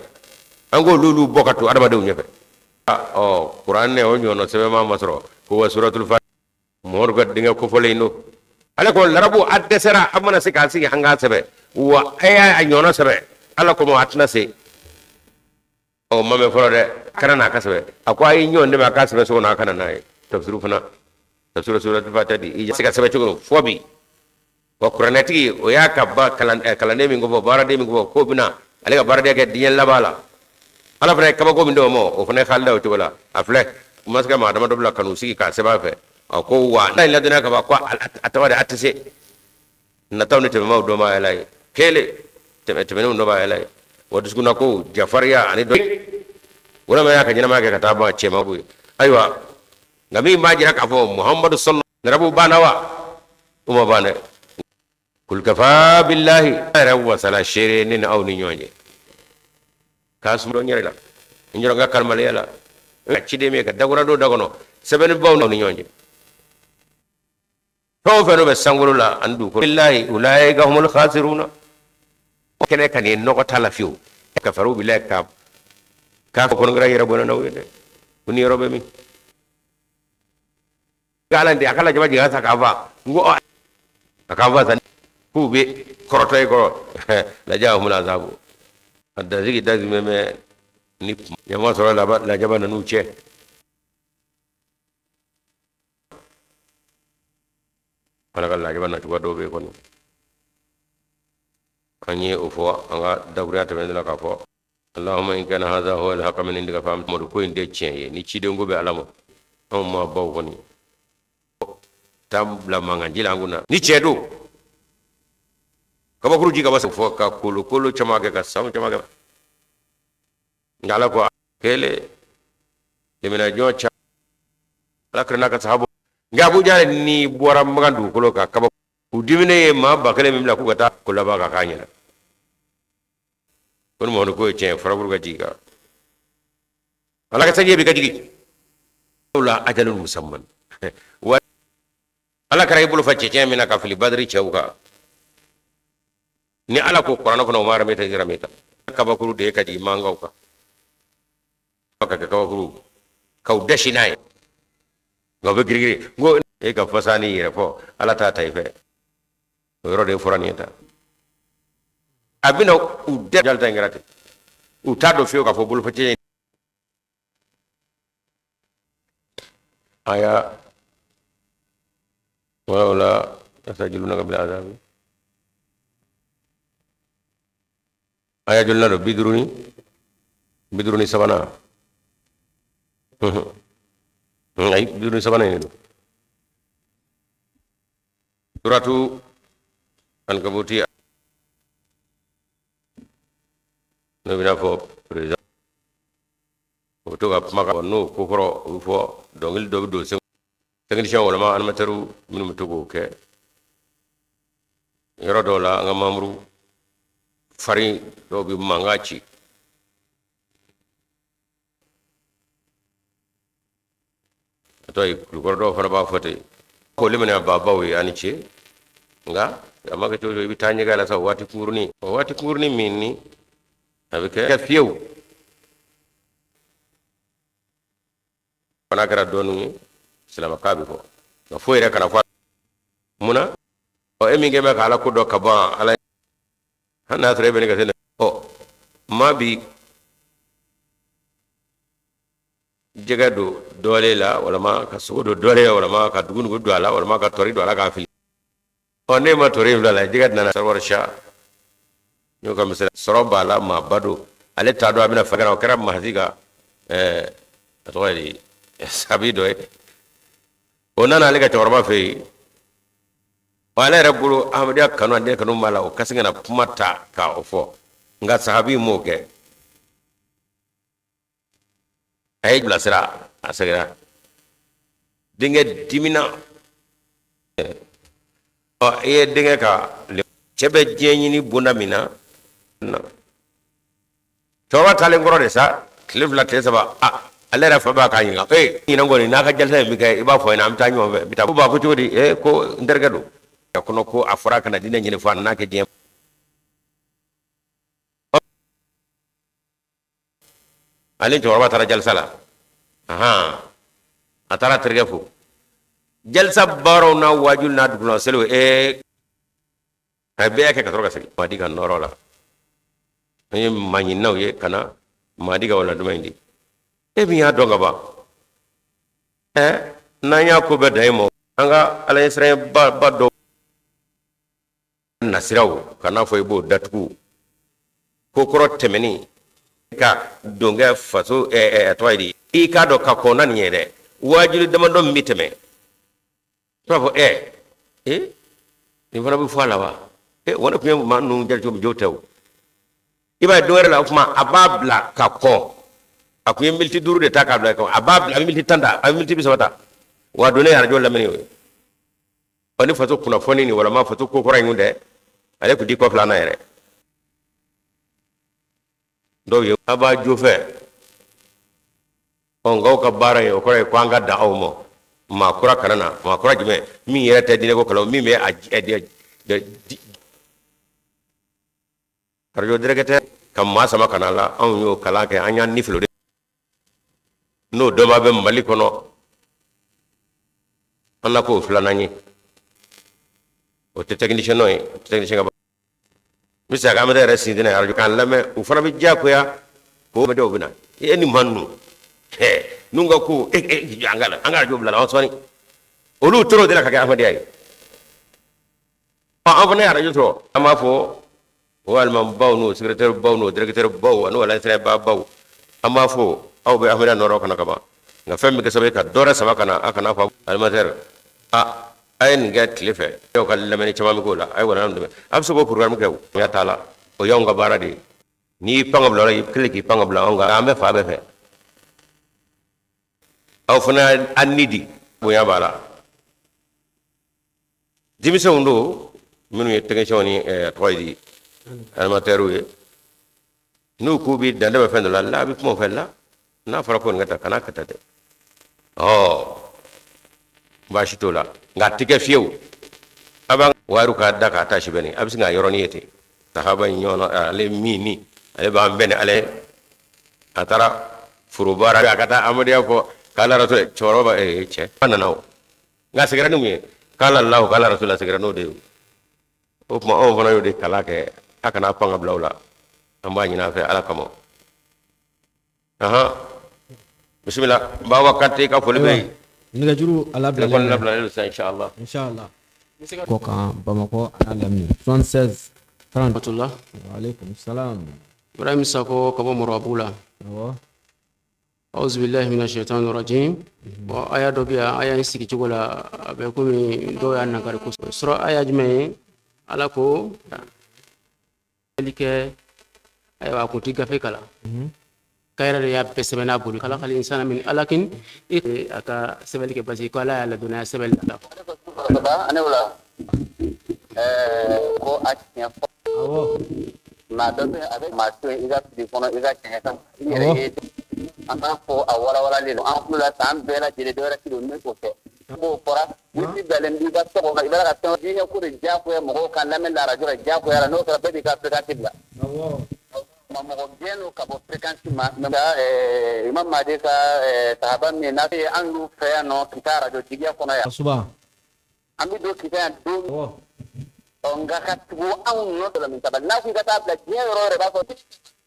Speaker 1: an k'olu bɔ ka to adamadenw ɲɛfɛ. Ɔ kuranɛ o ɲɔgɔnna sɛbɛnmaa ma sɔrɔ ko wa suratul fatiha Mamadu ka denkɛ kofɔlen in don. Ale ko larabu a dɛsɛra, a mana se k'a sigi an k'a sɛbɛn wa, a y'a ɲɔgɔnna sɛbɛn. Ala ko a tɛna se ɔ ma mɛn fɔlɔ dɛ, kana n'a ka sɛbɛn. A ko a ye ɲɔgɔn dɛmɛ a k'a sɛbɛn so kɔnɔ, a kana n'a ye. Tafsiru fana, tafsiru suratul fatiha di i se ka sɛbɛn cogo fɔ bi. Wa kuranɛtigi o y'a ka ba kalanden min ko fɔ, baaraden min ko fɔ, k'o bɛna ale ka baaraden kɛ diɲɛ laban la. Ala fana ye kabako min d'o ma, o fana ye halida o cogo la. A filɛ, u ma se ka maa damadɔ bila ka n'u sigi k'a sɛbɛn a fɛ. A ko wa n'a ye ladɔnniya ka ban ko a tɔgɔ de a tɛ se nataw ni tɛmɛmaw dɔ b'a yɛlɛ ye kelen tɛmɛ tɛmɛnenw dɔ b'a yɛlɛ ye. Wa dusukunna ko jafariya ani dɔ walima y'a ka ɲɛnamaya kɛ ka taa ban cɛma ye. Ayiwa, nka min b'a jira k'a fɔ Muhamadu sɔlɔ larabu banna wa, u ma ban dɛ. Kul kafa billahi yɛrɛ wasala seere ne ni aw ni ɲɔgɔn cɛ k'a sumɔ n yɛrɛ la, n jɔrɔ n ka kalimaliya la ka ciden min ka dakura don da kɔnɔ sɛbɛnni baw ni ɲɔgɔn cɛ, fɛn o fɛn n'o bɛ sankolo la ani dugukolo billahi ulaika humul khasiruna. Kɛnɛ ka nin nɔgɔ t'a la fiyewu. Kafaru billahi ka k'a fɔ kɔnɔkɛra yɛrɛ bɔnna n'aw ye dɛ, ko ni yɔrɔ bɛ min ala de a ka lajaba jigin sa k'a fa n ko a k'an fa sa. K'u bɛ kɔrɔtɔ i kɔrɔ laja'ahumul azabu a dasigi dasigi bɛ mɛn ni ɲama sɔrɔ lajaba nan'u cɛ. Ala ka lajaba nacogo dɔw bɛ yen kɔni, an ye o fɔ an ka dakuruya tɛmɛnen la k'a fɔ Allahumma in kana hadha huwa al-haqqa min indika fa amtir ko in tɛ tiɲɛ ye ni ciden ko bɛ Ala ma, anw ma baw kɔni taa bila mankan ji la an kunna ni tiɲɛ don kabakuru ji ka bɔ fɔ ka kolokolo caman kɛ ka sanu caman kɛ. Nka Ala ko kelen limaniya jɔn ca Ala kira n'a ka sahabu. Nka Abu Jahali ni bɔra Makan dugukolo kan kaba u diminen ye maa 1000 min bila k'u ka taa ko laban ka k'a ɲɛna ko ni Mamadu ko ye tiɲɛ ye furaburu ka jigin kan Ala ka sanji bi ka jigin la ajalun musamman wa Ala kɛra i bolo fa cɛncɛn min na ka fili Badiri cɛw kan ni Ala ko kuranɛ kɔnɔ wa ma ramaita iz ramaita kabakuru de ye ka jigin mankaw kan ka kɛ kabakuru k'aw dasi n'a ye nka u bɛ girigiri n ko e ka fasa ni yɛrɛ fɔ Ala t'a ta i fɛ o yɔrɔ de fɔra nin ye tan a bɛna u dɛ ta in kɛra ten u t'a dɔn fiyewu k'a fɔ bolofa cɛncɛn aya wala yastajilunaka bil azabi aya jolina don 53nan ayi 53nan in don suratu ankabuti n'o bɛna fɔ président o bɛ to ka kuma kan n'o ko kɔrɔ o bɛ fɔ dɔnkili dɔ bɛ don technicien walama animateur minnu bɛ to k'o kɛ yɔrɔ dɔw la an ka mamuru farin dɔw bɛ mankan ci a tɔ ye kulukɔrɔ dɔw fana b'a fɔ ten ko limaniya babaw ye a ni ce nka a ma kɛ cogo cogo i bɛ taa ɲɛgɛn la sa waati kunkurunin o waati kunkurunin min ni a bɛ kɛ fiyewu fana kɛra dɔɔnin ye silamɛkan bɛ fɔ nka foyi yɛrɛ kana fɔ mun na ɔ e min kɛ bɛ ka ala ko dɔn ka ban ala hali n'a sɔrɔ e bɛ ne ka se ɔ maa bi jɛgɛ don dɔɔlen la walama ka sogo don dɔɔlen la walama ka dugunugu don a la walama ka tɔri don a la k'a fili ɔ ne ma tɔri in bila la jɛgɛ tɛna sarwar sha n'o ka misali sɔrɔ b'a la maaba don ale t'a dɔn a bɛna fɛn o kɛra mahasi ka ɛɛ a tɔgɔ ye di sabi dɔ ye o nana ale ka cɛkɔrɔba fɛ yen ɔ ale yɛrɛ bolo ahmadenya kanu a den kanu b'a la o ka sin ka na kuma ta k'a o fɔ nka sahabi m'o kɛ a ye bilasira a seginna denkɛ dimina ɔ i ye denkɛ ka cɛ bɛ diɲɛ ɲini bonda min na cɛkɔrɔba taalen kɔrɔ de sa tile 2 tile 3 a ale yɛrɛ fa b'a k'a ɲininka ee ɲinan kɔni n'a ka jalisa in bɛ kɛ i b'a fɔ ɲɛna an bɛ taa ɲɔgɔn fɛ bi taa ko ba ko cogo di ee ko n terikɛ don a kɔnɔ ko a fɔra a kana diinɛ ɲini fo a nana kɛ diɲɛ ale cɛkɔrɔba taara jalisa la ahan a taara terikɛ fo jalisa baaraw n'a waajuli n'a dugula seliw ee a bɛɛ y'a kɛ ka sɔrɔ ka segin madi ka nɔɔrɔ la an ye maɲininaw ye ka na madi ka wala duman in di e min y'a dɔn ka ban ɛ n'an y'a ko bɛɛ dan e ma an ka ala ɲɛsiranɲɛ ba ba dɔ nasiraw kan'a fɔ i b'o datugu ko kɔrɔ tɛmɛni ka don kɛ faso a tɔgɔ ye di i k'a dɔn ka kɔn na nin ye dɛ waajuli damadɔ min bɛ tɛmɛ i b'a fɔ ɛ e nin fana bɛ fɔ a la wa e wa ne tun ye maa ninnu jate cogo min jo tɛ o i b'a ye don wɛrɛ la o tuma a b'a bila ka kɔn a tun ye miniti 5 de ta k'a bila a b'a bila a bɛ miniti 10 ta a bɛ miniti 30 ta wa a donnen arajo lamɛnni o ye ɔ ni faso kunnafoni ni walama faso ko kɔrɔ in dɛ ale tun t'i kɔ filanan yɛrɛ dɔw ye a b'a jo fɛ ɔ nka aw ka baara in o kɔrɔ ye ko an ka dan aw ma maa kura kana na maa kura jumɛn min yɛrɛ tɛ diinɛ ko kalama min bɛ a arajo directeur ka maa sama ka na la anw y'o kalan kɛ an y'an ni fili o de n'o dɔba bɛ mali kɔnɔ an na k'o filanan ye O tɛ technicien nɔ ye, o tɛ technicien ka. N bɛ se ka Amadu yɛrɛ sinsin arajo k'an lamɛn, u fana bɛ diyagoya k'o dɔw bɛ na e ni maa ninnu n'u ka ko e an ka arajo bila la, an sɔnni olu tora o de la ka kɛ Ahmadiyya ye. An fana ye arajo sɔrɔ, an b'a fɔ o alimamubaw n'o secrétaire baw n'o directeur baw an'o lansiraba baw, an b'a fɔ aw bɛ Ahmadiyya nɔrɔ kana kaban, nka fɛn min kɛ sababu ye ka dɔ wɛrɛ sama ka na, a kana fɔ animateur a a ye nin kɛ tile fɛ, aw ka lamɛnni caman bɛ k'o la, a ye wala dɛmɛ, a bɛ se k'o programme kɛ. O ya t'a la, o y'anw ka baara de ye. N'i y'i pan ka bila o la, i kelen k'i pan ka bila anw kan, an bɛ fa bɛɛ fɛ. Aw fana an ni di bonya b'a la. Denmisɛnw don minnu ye techniciens ni tɔgɔ ye di animateurs ye, n'u k'u bɛ dan tɛmɛ fɛn dɔ la la, a bɛ kuma o fɛ la, n'a fɔra ko nin ka taa, kana ka taa dɛ. Ɔ baasi t'o la, nka a tɛ kɛ fiyewu a b'an wariw k'a da k'a ta sibɛni, a bɛ sin k'a yɔrɔnin ye ten. Sahaba in ɲɔgɔn ale min ni ale b'an bɛn ni ale a taara forobaara a ka taa Ahmadiyya fɔ k'ala rasul cɛkɔrɔba ba cɛ a nana o, nka a seginna ni mun ye? K'ala Alahu k'ala rasul, a seginna n'o de ye. O tuma anw fana y'o de kalan kɛ, a kana pan ka bila o la, an b'a ɲini a fɛ Ala kama. Ahan, bisimila Bawa Kante, ka foli bɛ yen.
Speaker 2: Nɛgɛjuru a labilalen.
Speaker 1: Téléphone labilalen don sisan, inshallah.
Speaker 2: Inshallah. Kɔ kan Bamakɔ a n'a lamini 76 30.
Speaker 3: Rahmatullah.
Speaker 2: Wa aleykum salam.
Speaker 3: Ibrahim Sako ka bɔ Mɔrɔbugu la.
Speaker 2: Awɔ.
Speaker 3: Auzu billahi mina shaitani rajim. Bon, aya dɔ bɛ yan, aya in sigicogo la a bɛ komi dɔw y'a nakari kosɛbɛ. Sɔrɔ aya jumɛn ye? Ala ko kɛ, ayiwa, a kun tɛ gafe kalan, k'a yɛrɛ de y'a bɛɛ sɛbɛn n'a bolo. Khalaqal insana min alaqin, a ka sɛbɛnni kɛ parce que ko Ala y'a ladɔnniya sɛbɛnni la.
Speaker 4: Ne wula ko a tiɲɛ fɔ maa dɔ bɛ a bɛ maa to yen i ka fili kɔnɔ, i ka tiɲɛ kan i yɛrɛ ye, an b'a fɔ a walawalalen don an tulo la san bɛɛ lajɛlen, dɔ wɛrɛ ti don ni o tɛ. B'o fɔra ni bilalen b'i ka so kɔnɔ, i b'a ka fɛn diinɛ ko de diyagoya mɔgɔw kan lamɛn la arajo la diyagoya la, n'o kɛra bɛɛ b'i ka fréquence bila. Ma mɔgɔ gɛn don ka bɔ fréquence ma nka Imam Mahdi ka sahaba min n'a ye an y'u fɛ yan nɔ Kita arajo jigiya kɔnɔ yan.
Speaker 2: Suba.
Speaker 4: An bɛ don Kita yan don ɔ, nka ka tugu anw nɔ la min sabali n'a ko i ka taa bila diɲɛ yɔrɔ o yɔrɔ, i b'a fɔ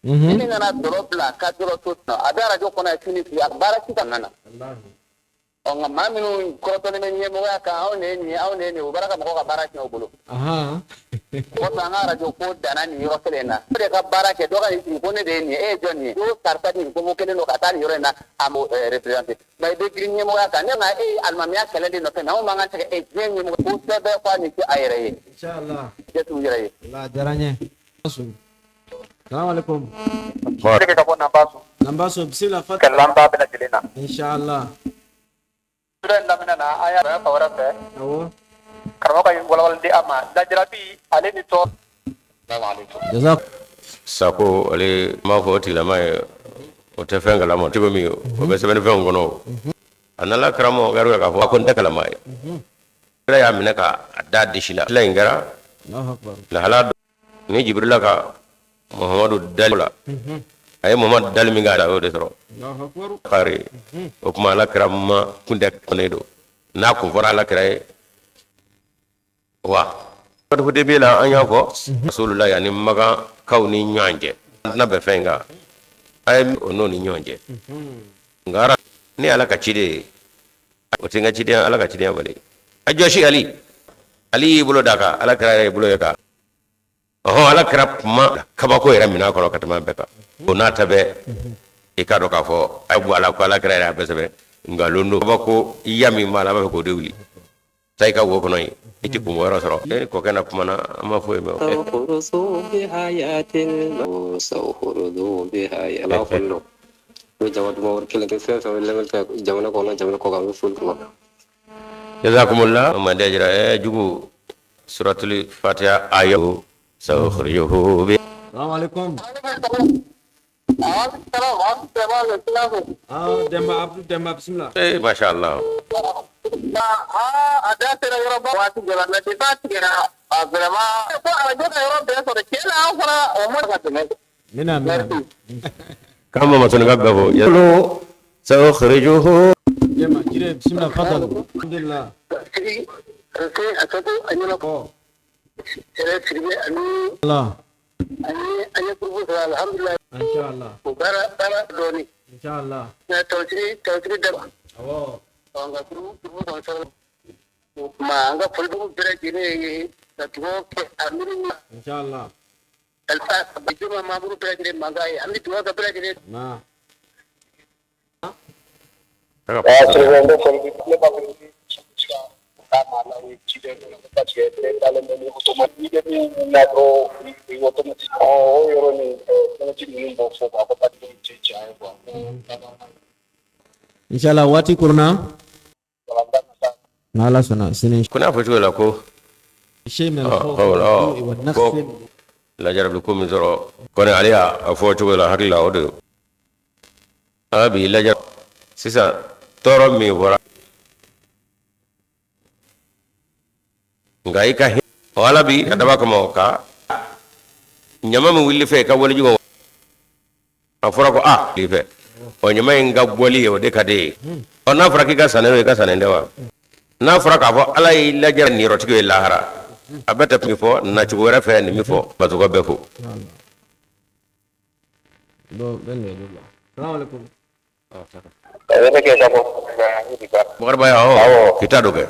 Speaker 4: ni nana dɔlɔ bila ka dɔlɔ to a bɛ arajo kɔnɔ yan sini a baara si ka nana. Ɔ, nka maa minnu kɔrɔtɔlen bɛ ɲɛmɔgɔya kan, anw de ye nin ye, anw de ye nin ye, u bɔra ka mɔgɔw ka baara tiɲɛ u bolo. Kɔfɛ an ka arajo ko danna nin yɔrɔ kelen na, o de ka baara kɛ dɔ ka nin sigi ko ne de ye nin ye, e ye jɔn ye? Ko karisa nin ko kelen don ka taa nin yɔrɔ in na, a m'o représenté mais i bɛ girin ɲɛmɔgɔya kan. Ne ma e ye alimamiya kɛlɛ de nɔfɛ, mais anw man kan tɛ e diɲɛ ɲɛmɔgɔ ko sɛbɛn ko a ni ce a yɛrɛ ye.
Speaker 2: Inshallah.
Speaker 4: Jɛ t'u yɛrɛ ye.
Speaker 2: Allah diyara n ye. Salamu alaikum.
Speaker 5: Ka bɔ Nanbaso.
Speaker 2: Nanbaso, bisimila Fat.
Speaker 5: Ka lamɛnbaa bɛɛ lajɛlen na.
Speaker 2: Inshallah.
Speaker 5: Sura in daminɛ na, an y'a fan wɛrɛ fɛ.
Speaker 2: Awɔ.
Speaker 5: Karamɔgɔ ka walawalali di a ma lajarabi ale ni tɔ.
Speaker 2: Jazak.
Speaker 1: Sako ale m'a fɔ o tigilama ye, o tɛ fɛn kalama cogo min, o bɛ sɛbɛnni fɛnw kɔnɔ. A nana karamɔgɔ garibu k'a fɔ a ko n tɛ kalama ye. Ala y'a minɛ k'a da disi la, tila in kɛra
Speaker 2: Allahu akbar.
Speaker 1: Lahala ni Jibirila ka Muhamadu dali la, a ye Muhamadu dali min kɛ, a y'o de sɔrɔ.
Speaker 2: Allahu akbar.
Speaker 1: Kari o tuma ala kira ma kun tɛ kɔnɛ don n'a kun fɔra ala kira ye wa Hudebiya la, an y'a fɔ Rasulullah ani Makankaw ni ɲɔgɔn cɛ, an tɛna bɛn fɛn in kan, a ye o n'o ni ɲɔgɔn cɛ, nka ne ye ala ka ciden ye, o tɛ n ka cidenya, ala ka cidenya bali a jɔsi. Ali Ali y'i bolo d'a kan, ala kira yɛrɛ y'i bolo ye kan ɔhɔn, ala kira kuma kabako yɛrɛ minɛ a kɔnɔ ka tɛmɛ a bɛɛ kan. O n'a ta bɛɛ, i k'a dɔn k'a fɔ a ye bɔ a la ko ala kira yɛrɛ y'a bɛɛ sɛbɛn, nkalon don. Kabako ya min b'a la, a b'a fɛ k'o de wuli, taa i ka wo kɔnɔ yen, i tɛ kun yɔrɔ sɔrɔ. E kɔkɛ na kumana, an ma foyi mɛn.
Speaker 6: Bɛ jama duman wari kelen kɛ fɛn fɛn bɛ lamɛnni kɛ jamana kɔnɔ, jamana kɔ kan, an bɛ foli k'u ma.
Speaker 1: Jazakumullah mande jira ɛ jugu suratul Fatiha ayo sawkhrijuhu bi.
Speaker 2: Salamu alaikum. Ah, Demba Abdou Demba, bismillah.
Speaker 1: Eh, masha Allah.
Speaker 4: A da sera yɔrɔ ba waati dɔ la, mais depuis a tigɛra a vraiment ko arajo ka yɔrɔ bɛɛ sɔrɔ tiɲɛ na, an fana o ma ka tɛmɛ.
Speaker 2: Mina mina.
Speaker 1: K'an ma masɔnni ka bɛɛ fɔ yalo sawkhrijuhu.
Speaker 2: Demba Jire, bismillah fadal. Alhamdulillah. Ɔ.
Speaker 4: Yɛrɛ Sidibe ani
Speaker 2: Allah
Speaker 4: ani an ye groupe sɔrɔ alhamdulilayi.
Speaker 2: Inshallah.
Speaker 4: O baara baara dɔɔni.
Speaker 2: Inshallah.
Speaker 4: Nka tɔnsigi daba.
Speaker 2: Awɔ.
Speaker 4: Ɔ nka groupe kɔni sɔrɔ. O tuma an ka foli b'u bɛɛ lajɛlen ye ka dugawu kɛ a miiri
Speaker 2: Inshallah.
Speaker 4: Alifa juma mamuru bɛɛ lajɛlen mankan ye an bɛ dugawu kɛ bɛɛ lajɛlen.
Speaker 2: Na. Inshallah waati korona. N'Ala sɔnna sini.
Speaker 1: Ko n'a fɔ cogo la ko
Speaker 2: شيء من
Speaker 1: اه
Speaker 2: الخوف
Speaker 1: قول اه
Speaker 2: والجوع والنقص
Speaker 1: ko lajarabi ko min sɔrɔ kɔni ale y'a fɔ cogo la hakili la o de ala b'i lajɛ sisan tɔɔrɔ min fɔra nka i ka hinɛ ɔ ala bi ka daba kama o ka ɲama min wuli fɛ i ka walejugu a fɔra ko a i fɛ ɔ ɲama in ka bɔli ye o de ka di ye ɔ n'a fɔra k'i ka sanni i ka sanni tɛ wa n'a fɔra k'a fɔ ala y'i lajɛ niyɔrɔtigi ye lahara a bɛɛ tɛ min fɔ nacogo wɛrɛ fɛ nin min fɔ batokɔ bɛɛ fo. Bakariba awɔ k'i ta don kɛ.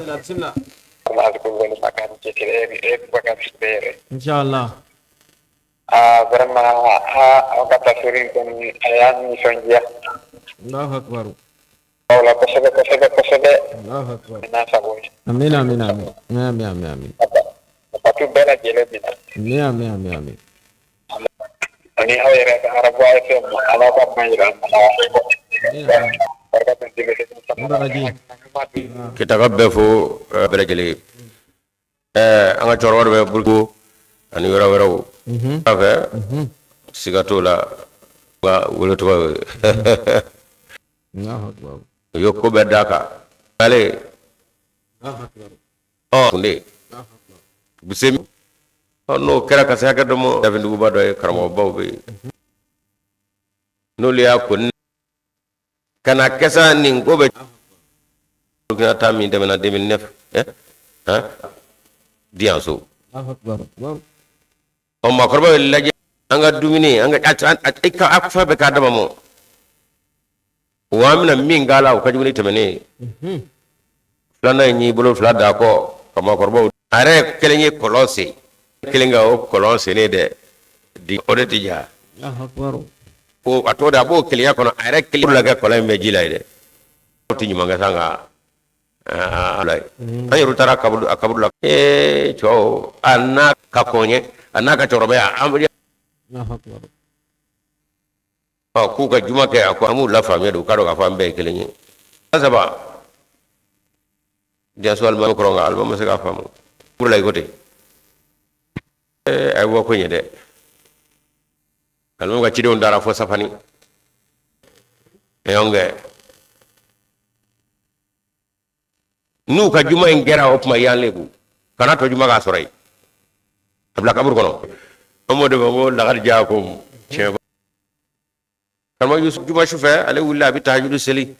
Speaker 2: Inshallah.
Speaker 5: Vraiment aw ka tafsiri kɔni a y'a nisɔndiya.
Speaker 2: Allahu akbar.
Speaker 5: Aw la kosɛbɛ kosɛbɛ kosɛbɛ.
Speaker 2: Allahu akbar.
Speaker 5: N'a sago ye.
Speaker 2: Amin amin amin. Amin amin amin.
Speaker 5: Bato bɛɛ lajɛlen min na.
Speaker 2: Amin amin amin amin.
Speaker 5: Ani aw yɛrɛ ka arabu FM ala ka ban yira an na. Barika bɛ denmisɛnnin
Speaker 2: Baraji.
Speaker 1: Kitaka bɛɛ fo bɛɛ lajɛlen an ka cɛkɔrɔba dɔ bɛ Buruko ani yɔrɔ wɛrɛw a fɛ siga t'o la nka wele tɔgɔ ye
Speaker 2: Allahu akbar.
Speaker 1: u ye ko bɛɛ d'a kan ale
Speaker 2: Allahu akbar.
Speaker 1: ɔ kunde bɛ se ɔ n'o kɛra ka se hakɛ dɔ ma dafinduguba dɔ ye karamɔgɔbaw bɛ yen n'olu y'a ko ka na kɛ sa nin ko bɛ Burkina ta min tɛmɛna 2009 han di yan so
Speaker 2: Allahu akbar.
Speaker 1: ɔ maakɔrɔba bɛ lajɛ an ka dumuni an ka i ka a fɛn bɛɛ k'a dama mɔ wa an bɛna min k'a la o ka jugu ni tɛmɛnen ye filanan in y'i bolo fila d'a kɔ ka maakɔrɔbaw a yɛrɛ kelen ye kɔlɔn sen kelen ka o kɔlɔn sennen dɛ di o de ti ja
Speaker 2: Allahu akbar.
Speaker 1: o a t'o de a b'o kelenya kɔnɔ a yɛrɛ kelen la kɛ kɔlɔn in bɛ ji la ye dɛ o ti ɲuman kɛ san ka a la ye an yɛrɛ taara kaburu a kaburu la ee cɛw a n'a ka kɔɲɛ a n'a ka cɛkɔrɔbaya an
Speaker 2: Allahu akbar.
Speaker 1: ɔ k'u ka juma kɛ a ko an b'u lafaamuya de u k'a dɔn k'a fɔ an bɛɛ ye kelen ye saba jaso alimami kɔrɔ nka alimami ma se k'a faamu furu la i ko ten ee a ye bɔ ko ɲɛ dɛ alimami ka cidenw taara fo safani kɛ n'u ka juma in kɛra o tuma yan lebu kana to juma k'a sɔrɔ yen a bila kaburu kɔnɔ an b'o de fɔ ko lagadi ja ko tiɲɛ karamɔgɔ Yusuf juma sufɛ ale wulila a bɛ tahajudu seli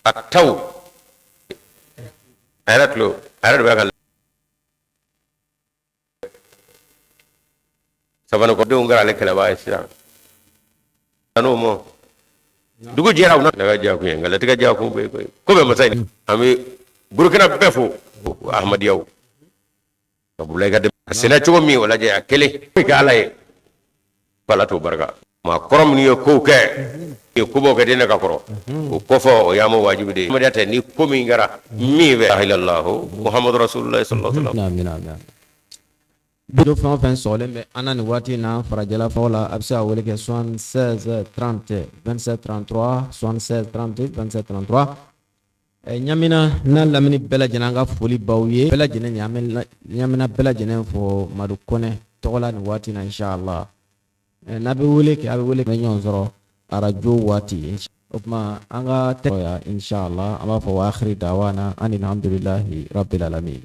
Speaker 1: a taw a yɛrɛ tulo a yɛrɛ de bɛ ka sabani kɔdenw kɛra ale kɛlɛbaa ye sisan n'o ma dugu jɛra u na ka jakun ye nka latigɛ jakun bɛ yen ko bɛ masa in an bɛ Burukina bɛɛ fo Ahmadiyaw ka bula i ka a sɛnɛ cogo min o lajɛ a kelen kɛ ala ye ala t'o barika maa kɔrɔ minnu ye kow kɛ ye kobaw kɛ diinɛ ka kɔrɔ o kɔfɛ o y'an ma wajibi de ye Ahmadiya tɛ ni ko min kɛra min bɛ ilaha Muhammadu Rasulullah sallallahu alaihi wasallam.
Speaker 2: Amin amin. Bilo fɛn o fɛn sɔgɔlen bɛ an na nin waati in na farajɛla faw la a bɛ se ka wele kɛ 76 30 27 33 76 30 27 33 Ɲamina n'a lamini bɛɛ lajɛlen an ka foli baw ye bɛɛ lajɛlen an bɛ Ɲamina bɛɛ lajɛlen fo Madu Kɔnɛ tɔgɔ la nin waati in na inshallah n'a bɛ wele kɛ a bɛ wele kɛ ɲɔgɔn sɔrɔ arajo waati o tuma an ka tɛ inshallah an b'a fɔ wa akhiri dawana anil hamdulillahi rabbil alamin.